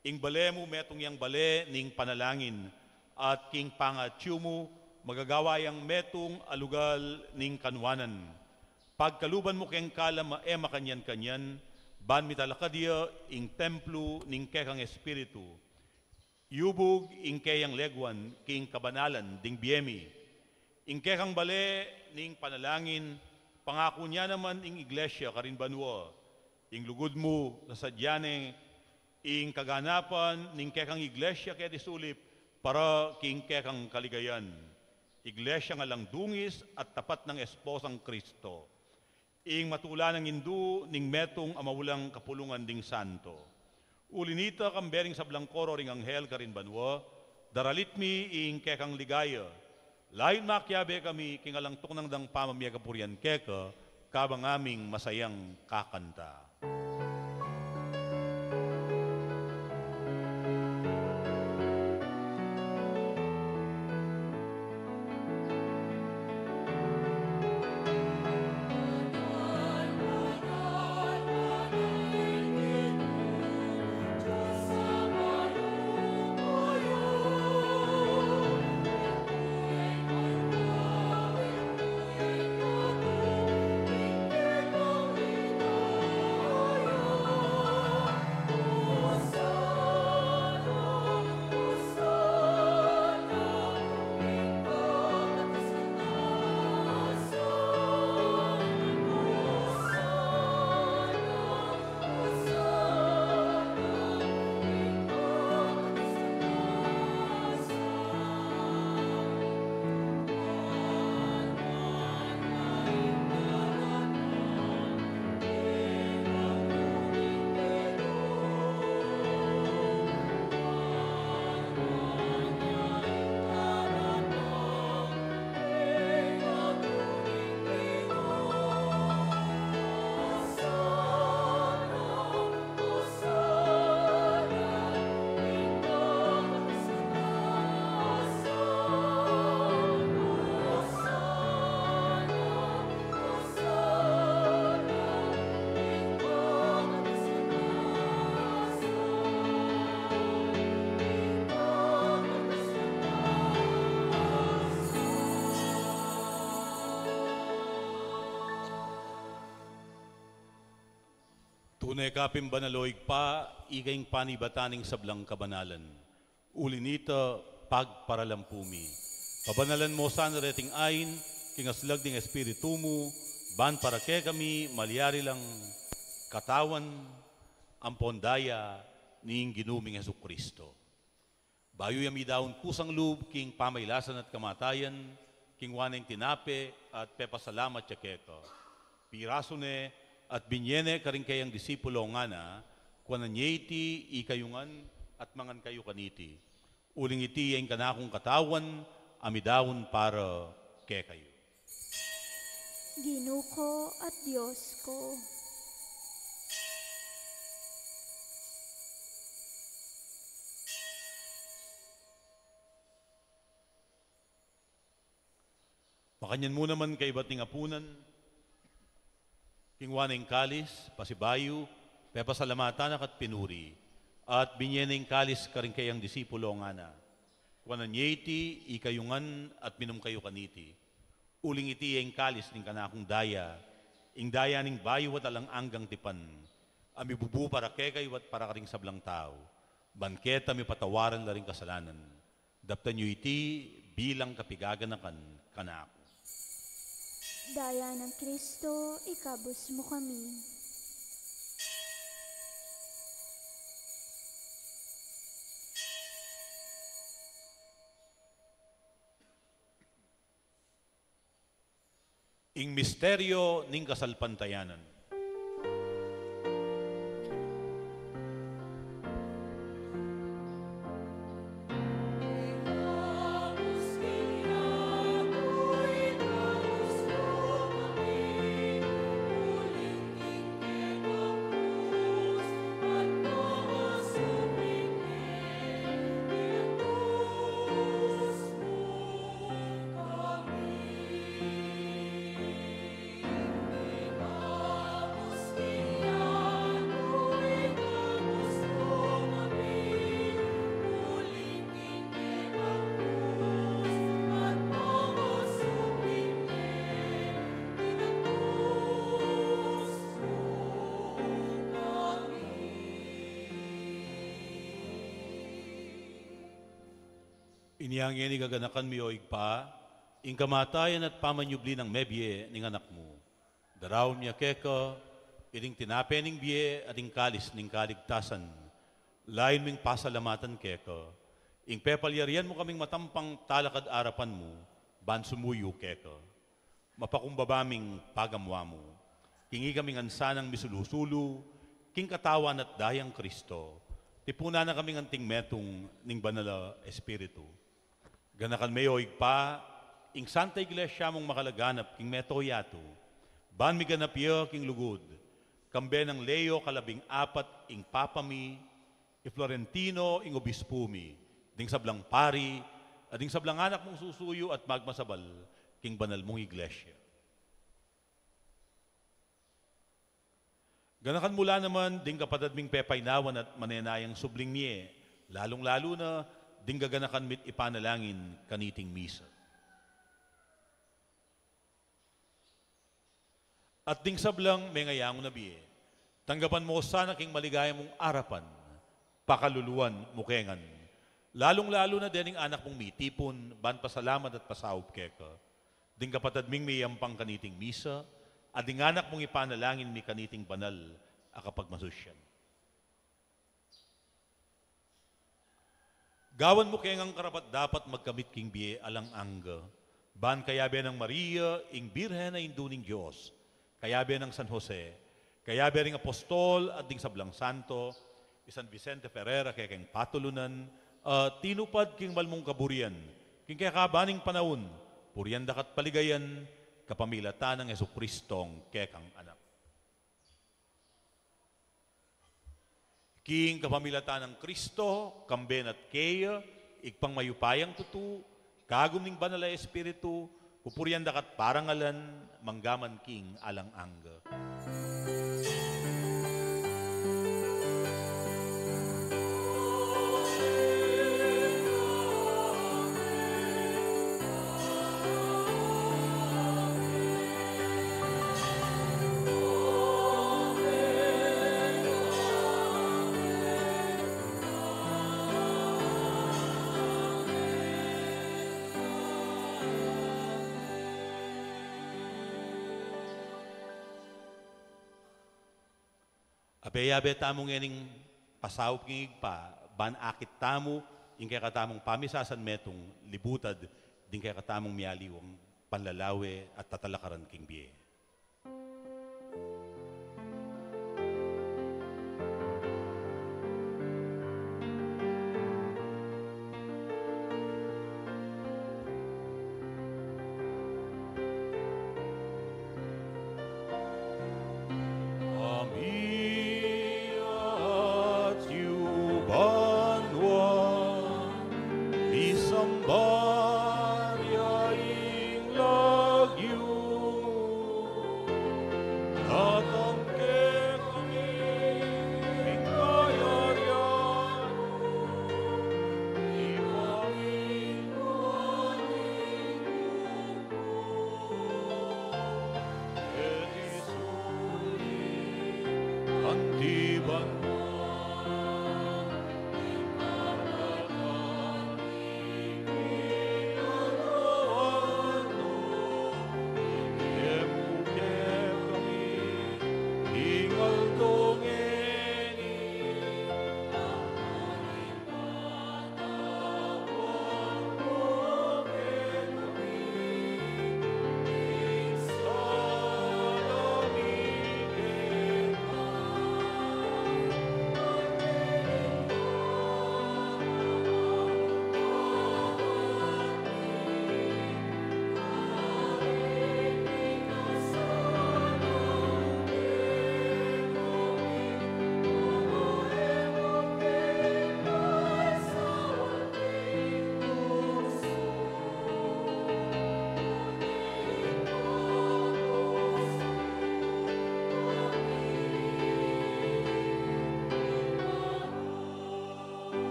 Ing bale mu metung yang bale ning panalangin, at king pangatiu mu magagawa yang metung a lugal ning kanuanan. Pagkaluban mu keng kalam a e makanyan-kanyan, ban mitalakad ya ing templu ning kekang Espiritu. Yubug ing keyang leguan king kabanalan ding bie mi. Ing kekang bale ning panalangin, pangaku nya naman ing Iglesia karin banua. Ing lugud mu, sasadya ne ing kaganapan ning kekang Iglesia keti sulip para king kekang kaligayan. Iglesia ngan lang dungis at tapat nang esposang Kristo. Ing matula nang indu ning metung a maulang kapulungan ding santo. Uli nita, kambe ring sablang koro ring anghel karin banua, daralit mi ing kekang ligaya. Layun makiabe kami king alang tuknang dang pamamie kapurian keka, kabang aming masayang kakanta. Tune ka pin banal, o Ibpa, ika ing panibatan ning sablang kabanalan. Uli nita, pagparalampu mi. Pabanalan mo sana reting ain, king aslag ning Espiritu mu, ban para kekami malyari lang katawan ampon daya ning Ginu ming Jesucristo. Bayu ya midaun kusang lub king pamailasan at kamatayan, kinua ne ing tinape at pepasalamat ya keka. Pirasu ne at binye ne karing keyang disipulo, ngana, kuanan ye iti ikayu ngan at mangan kayu kaniti. Uling iti ya ing kanakung katawan a midaun para kekayu. Ginu ku at Dios ku. Makanyan mu naman kaybat ning apunan, kinua ne ing kalis, pasibayu, Pepasalamatan na ka at pinuri, at binye ne ing kalis karing kayang disipulo, ngana: Kuanan ye iti, ikayu ngan, at minum kayu kaniti. Uling iti ya ing kalis ning kanakung daya, ing daya ning bayu at alang anggang tipan, a mibubu para kekayu at para karing sablang tau, ban keta mipatawaran la ring kasalanan. Daptan yu iti bilang kapigaganakan kanaku. Daya nang Kristo, ikabus mu kami. Ing misteryo ning kasalpantayanan. Inya ngeni gaganakan mi, o Ibpa, ing kamatayan at pamanyubli nang mebie ning Anak mu. Daraun mi keka iting tinape ning bie at ing kalis ning kaligtasan. Layun ming pasalamatan keka ing pepalyarian mu kaming matampang talakad arapan mu, ban sumuyu keka. Mapakumbaba ming pagamu-amu, king ikami ngan sanang misulu-sulu king katawan at dayang Kristo, tipunan na kami ngan anting metung ning Banal a Espiritu. Ganakan me, o Ibpa, ing Santa Iglesia mung makalaganap king mabilug a yatu, ban miganap ya king lugud, kambe nang Leo kalabing apat ing Papa mi, i Florentino ing Obispu mi, ding sablang pari, at ding sablang anak mung susuyu at magmasabal king banal mung Iglesia. Ganakan mu la naman ding kapatad ming pepainawan at manenayang subling mie, lalung-lalu na ding gaganakan mi't ipanalangin kaniting misa. At ding sablang mengayangu na bie, tanggapan mu sana king maligaya mung arapan, pakaluluan mu ke ngan. Lalung-lalu na dening anak mung mitipun ban pasalamat at pasaup keka, ding kapatad ming miyampang kaniting misa, at ding anak mung ipanalangin mi kaniting banal a kapagmasusyan. Gawan mu ke ngang karapat-dapat magkamit king bie alang angga, ban kayabe nang Maria, ing Birhen a Indu ning Dios, kayabe nang San Jose, kayabe ring apostol at ding sablang santo, i San Vicente Ferrer a kekeng patulunan, a tinupad king banal mung kaburian king kekaban ning panaun, purian da ka't paligayan kapamilatan nang Jesucristong kekang Anak. King kapamilatan nang Kristo, kambe na't keya, Ibpang mayupayang tutu, kagum ning Banal a Espiritu, pupurian da ka't parangalan, mangga man king alang angga. Abe, yabe tamu ngening pasaup king Ibpa, ban akit tamu ing kekatamung pamisasan metung, libutad ding kekatamung mialiwang panlalawe at tatalakaran king bie. Ami atyu banua, misamban ya ing lagyu mu, datang kekami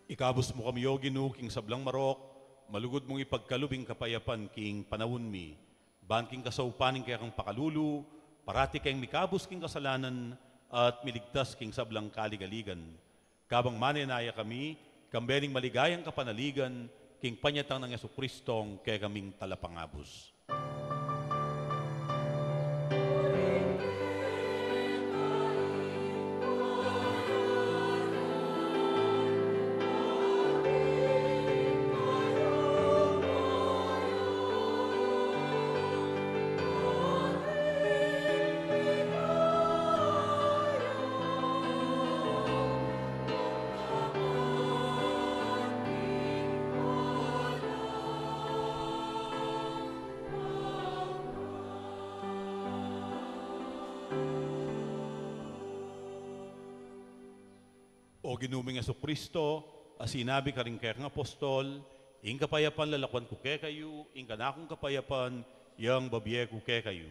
Ikabus mu kami, O Ginu, king sablang marok, malugud mung ipagkalub ing kapayapan king panaun mi. Ban king kasaupan ning kekang pakalulu, parati keng mikabus king kasalanan at miligtas king sablang kaligaligan. Kabang manenaya kami, kambe ning maligayang kapanaligan, king panyatang nang Jesucristong kekaming Talapangabus. O Ginu ming Jesucristo, a sinabi karing kekang apostol, "Ing kapayapan lalakuan ku kekayu, ing kanakung kapayapan yang babie ku kekayu."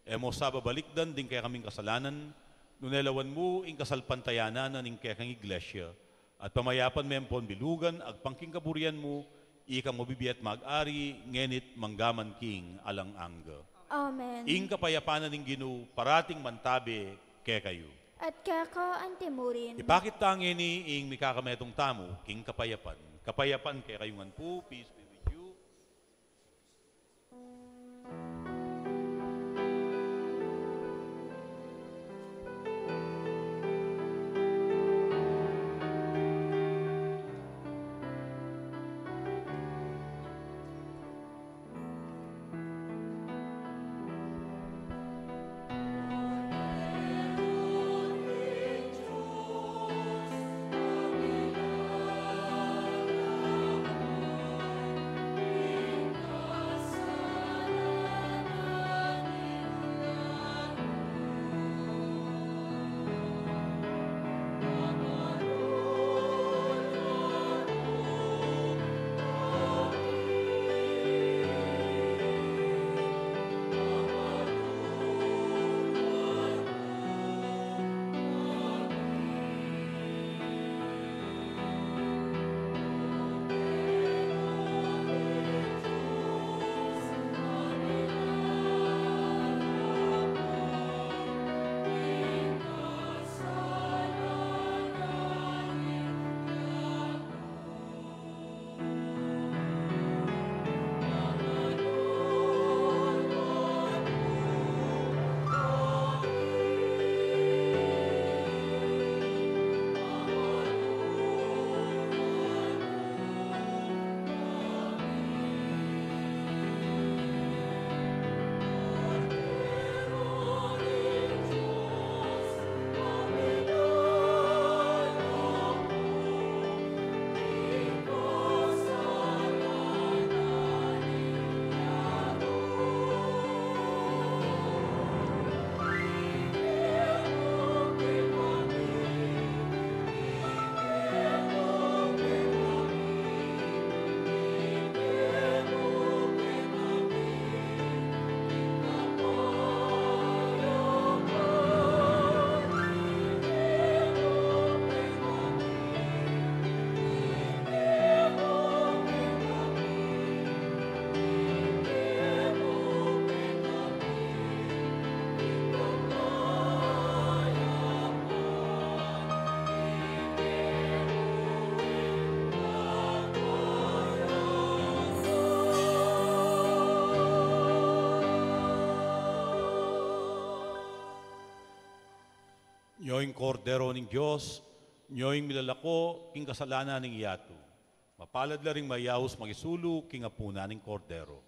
E mu sa babalikdan ding kekaming kasalanan, nune lawan mu ing kasalpantayanan na ning kekang iglesia, at pamayapan me ampon bilugan agpang king kaburian mu, ikang mabibie at mag-ari, ngeni't mangga man king alang angga. Amen. Ing kapayapan na ning Ginu parating mantabe kekayu. At keka antimurin. Ipakit ta ngeni ing mikakametung tamu king kapayapan. Kapayapan kekayu ngan pu, peace be with you. Nyo ing Kordero ning Dios, nyo ing milalako king kasalanan ning yatu. Mapalad la ring mayaus makisulu king apunan ning Kordero.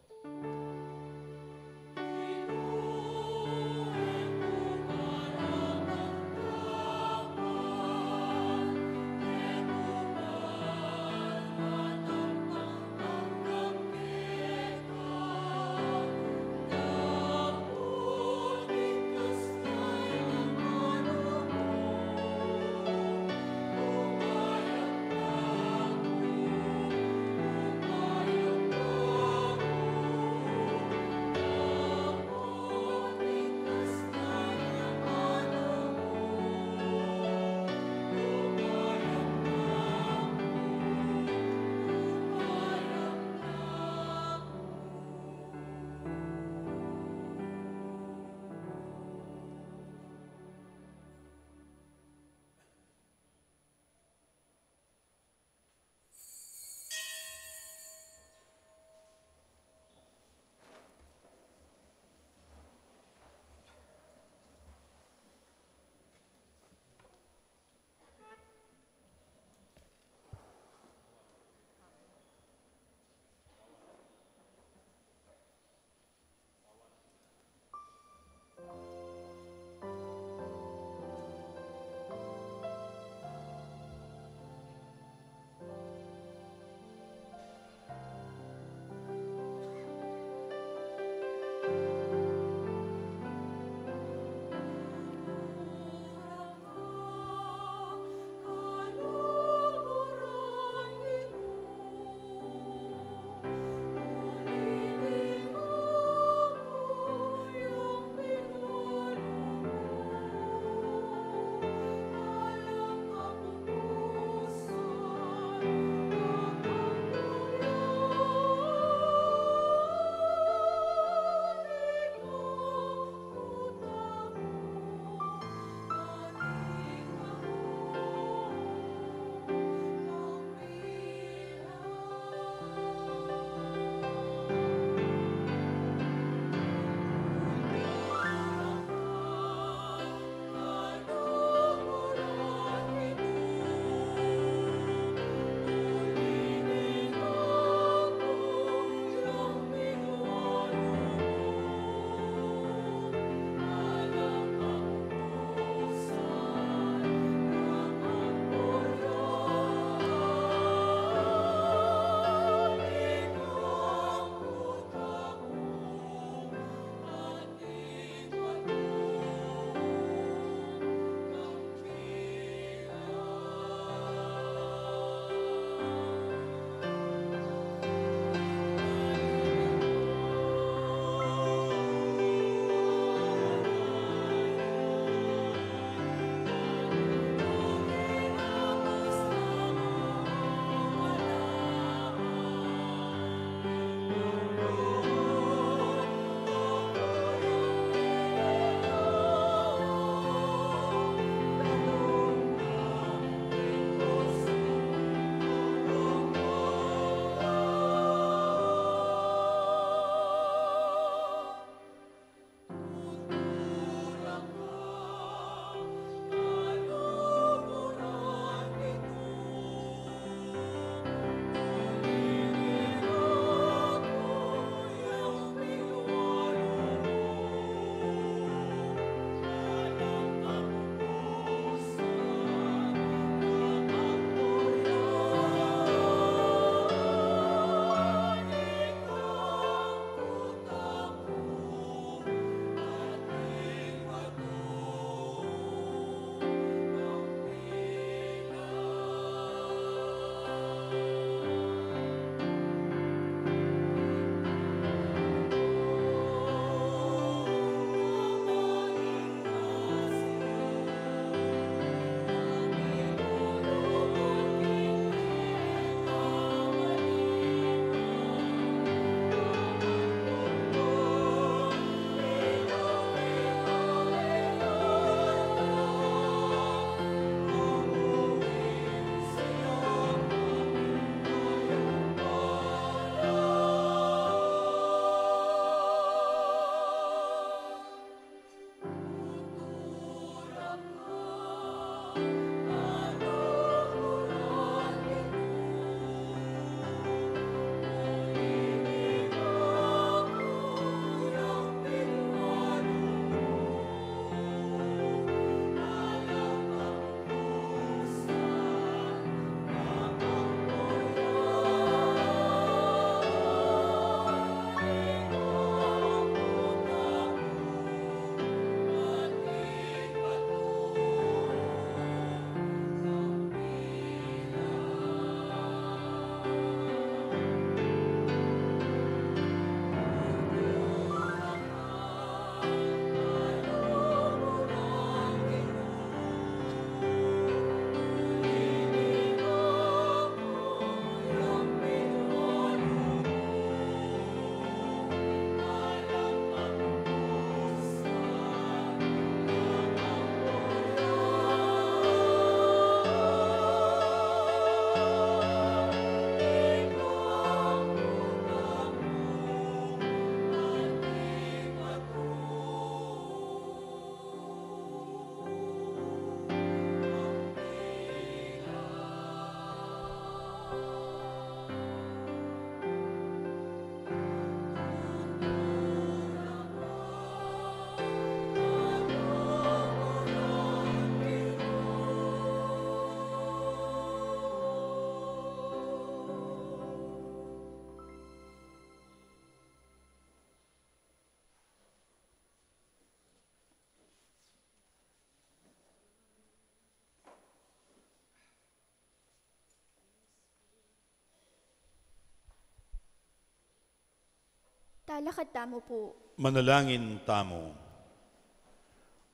Alakad tamu pu. Manalangin tamu.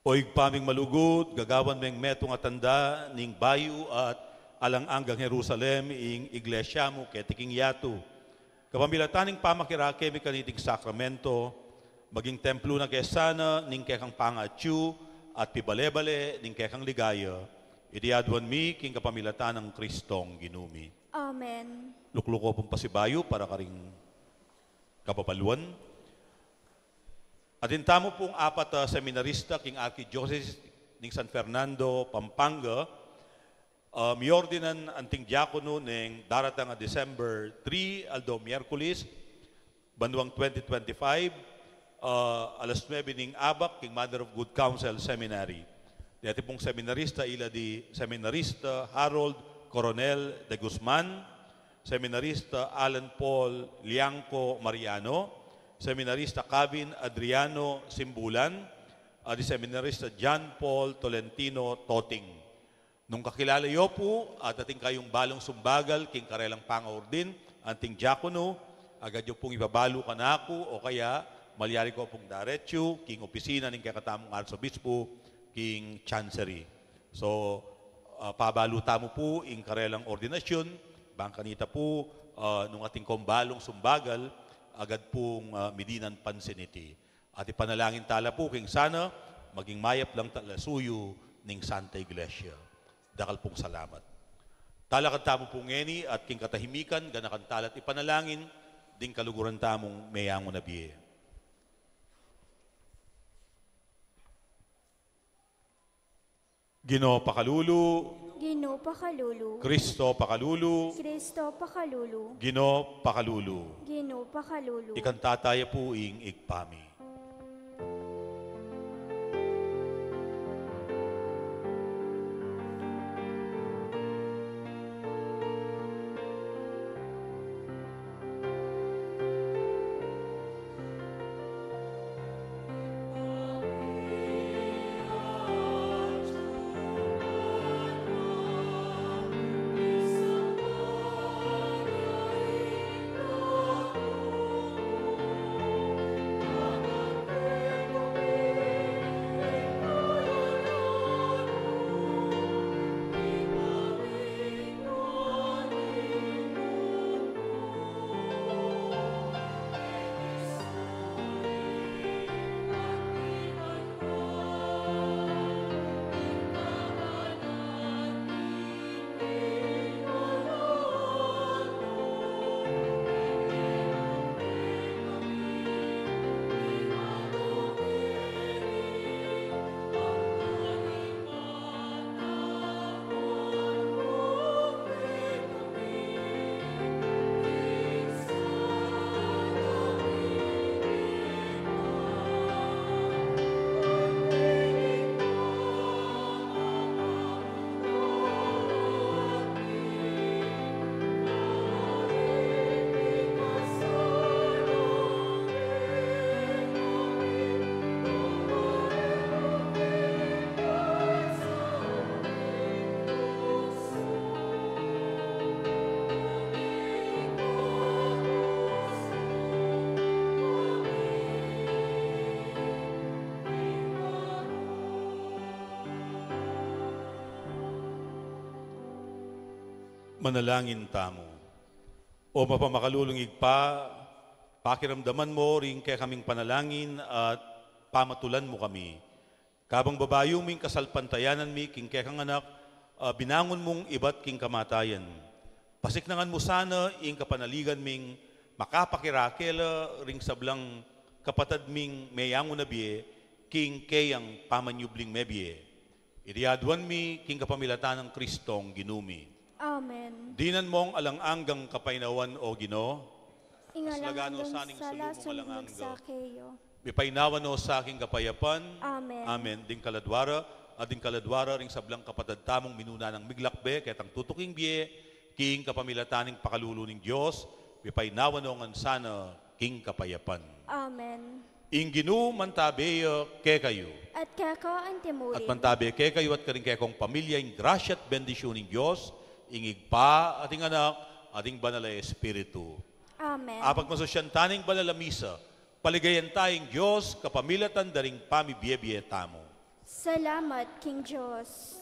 O Ibpa ming malugud, gagawan meng metung a tanda ning bayu at alang anggang Jerusalem ing iglesia mu keti king yatu. Kapamilatan ning pamakirake mi kaniting sakramento, maging templo na ke sana ning kekang pangatyu at pibale-bale ning kekang ligaya. Iti aduan mi king kapamilatan nang Kristong Ginu mi. Amen. Lukluko pung pasibayu para karing kapapaluan. Atin tamu pung apat a seminarista king Arkidiocese ning San Fernando, Pampanga, a miordinan anting diakono neng daratang a December three, aldo Miyerkules, banuang twenty twenty-five, a alas nuebe ning abak king Mother of Good Counsel Seminary. Deti pung seminarista ila di Seminarista Harold Coronel de Guzman, Seminarista Alan Paul Liangco Mariano, Seminarista Kavin Adriano Simbulan, at di Seminarista John Paul Tolentino Toting. Nung kakilala yo pu at atin kayung balung sumbagal king karelang pangaordin anting diakono, agad yo pung ipabalu kanaku o kaya malyari ko pung daretsu king opisina ning kekatamung arsobispo king Chancery. So, a, pabalu tamu pu ing karelang ordinasyun, bang kanita pu, a, nung atin kong balung sumbagal, agad pung, a, midinan pansin iti. At ipanalangin tala pu king sana maging mayap lang talasuyu ning Santa Iglesia. Dakal pung salamat. Talakad tamu pu ngeni at king katahimikan ganakan tala't ipanalangin ding kaluguran tamung meyangu na bie. Ginu pakalulu. Ginu pakalulu. Kristo pakalulu. Kristo pakalulu. Ginu pakalulu. Ginu pakalulu. Ikanta taya pu ing Ibpa mi. Manalangin tamu. O mapamakalulung Ibpa, pakiramdaman mu ring kekaming panalangin at pamatulan mu kami. Kabang babayu ming kasalpantayanan mi king kekang Anak, a binangun mung ibat king kamatayan. Pasiknangan mu sana ing kapanaligan ming makapakirake la ring sablang kapatad ming meyangu na bie king keyang pamanyubling mebie. Iti aduan mi king kapamilatan nang Kristong Ginu mi. Amen. Dinan mung alang anggang kapaynawan, O Ginu. Ing alang anggang sala sumulung sa keyo. Mipaynawa no sa king kapayapan. Amen. Amen. Ding kaladua ra, at ding kaladua ra ring sablang kapatad tamung minuna nang miglakbe ketang tutuking bie king kapamilatan ning pakalulu ning Dios, mipaynawa no ngan sana king kapayapan. Amen. Ing Ginu mantabe ya kekayu. At keka anti murin. At mantabe kekayu at karing kekong pamilya ing grasya at bendisyun ning Dios, ing Ibpa, at ing Anak, at ing Banal a Espiritu. Amen. Apagmasusyan ta ning banal a misa, Paligayan taya ing Dios kapamilatan da ring pamibie-bie tamu. Salamat king Dios.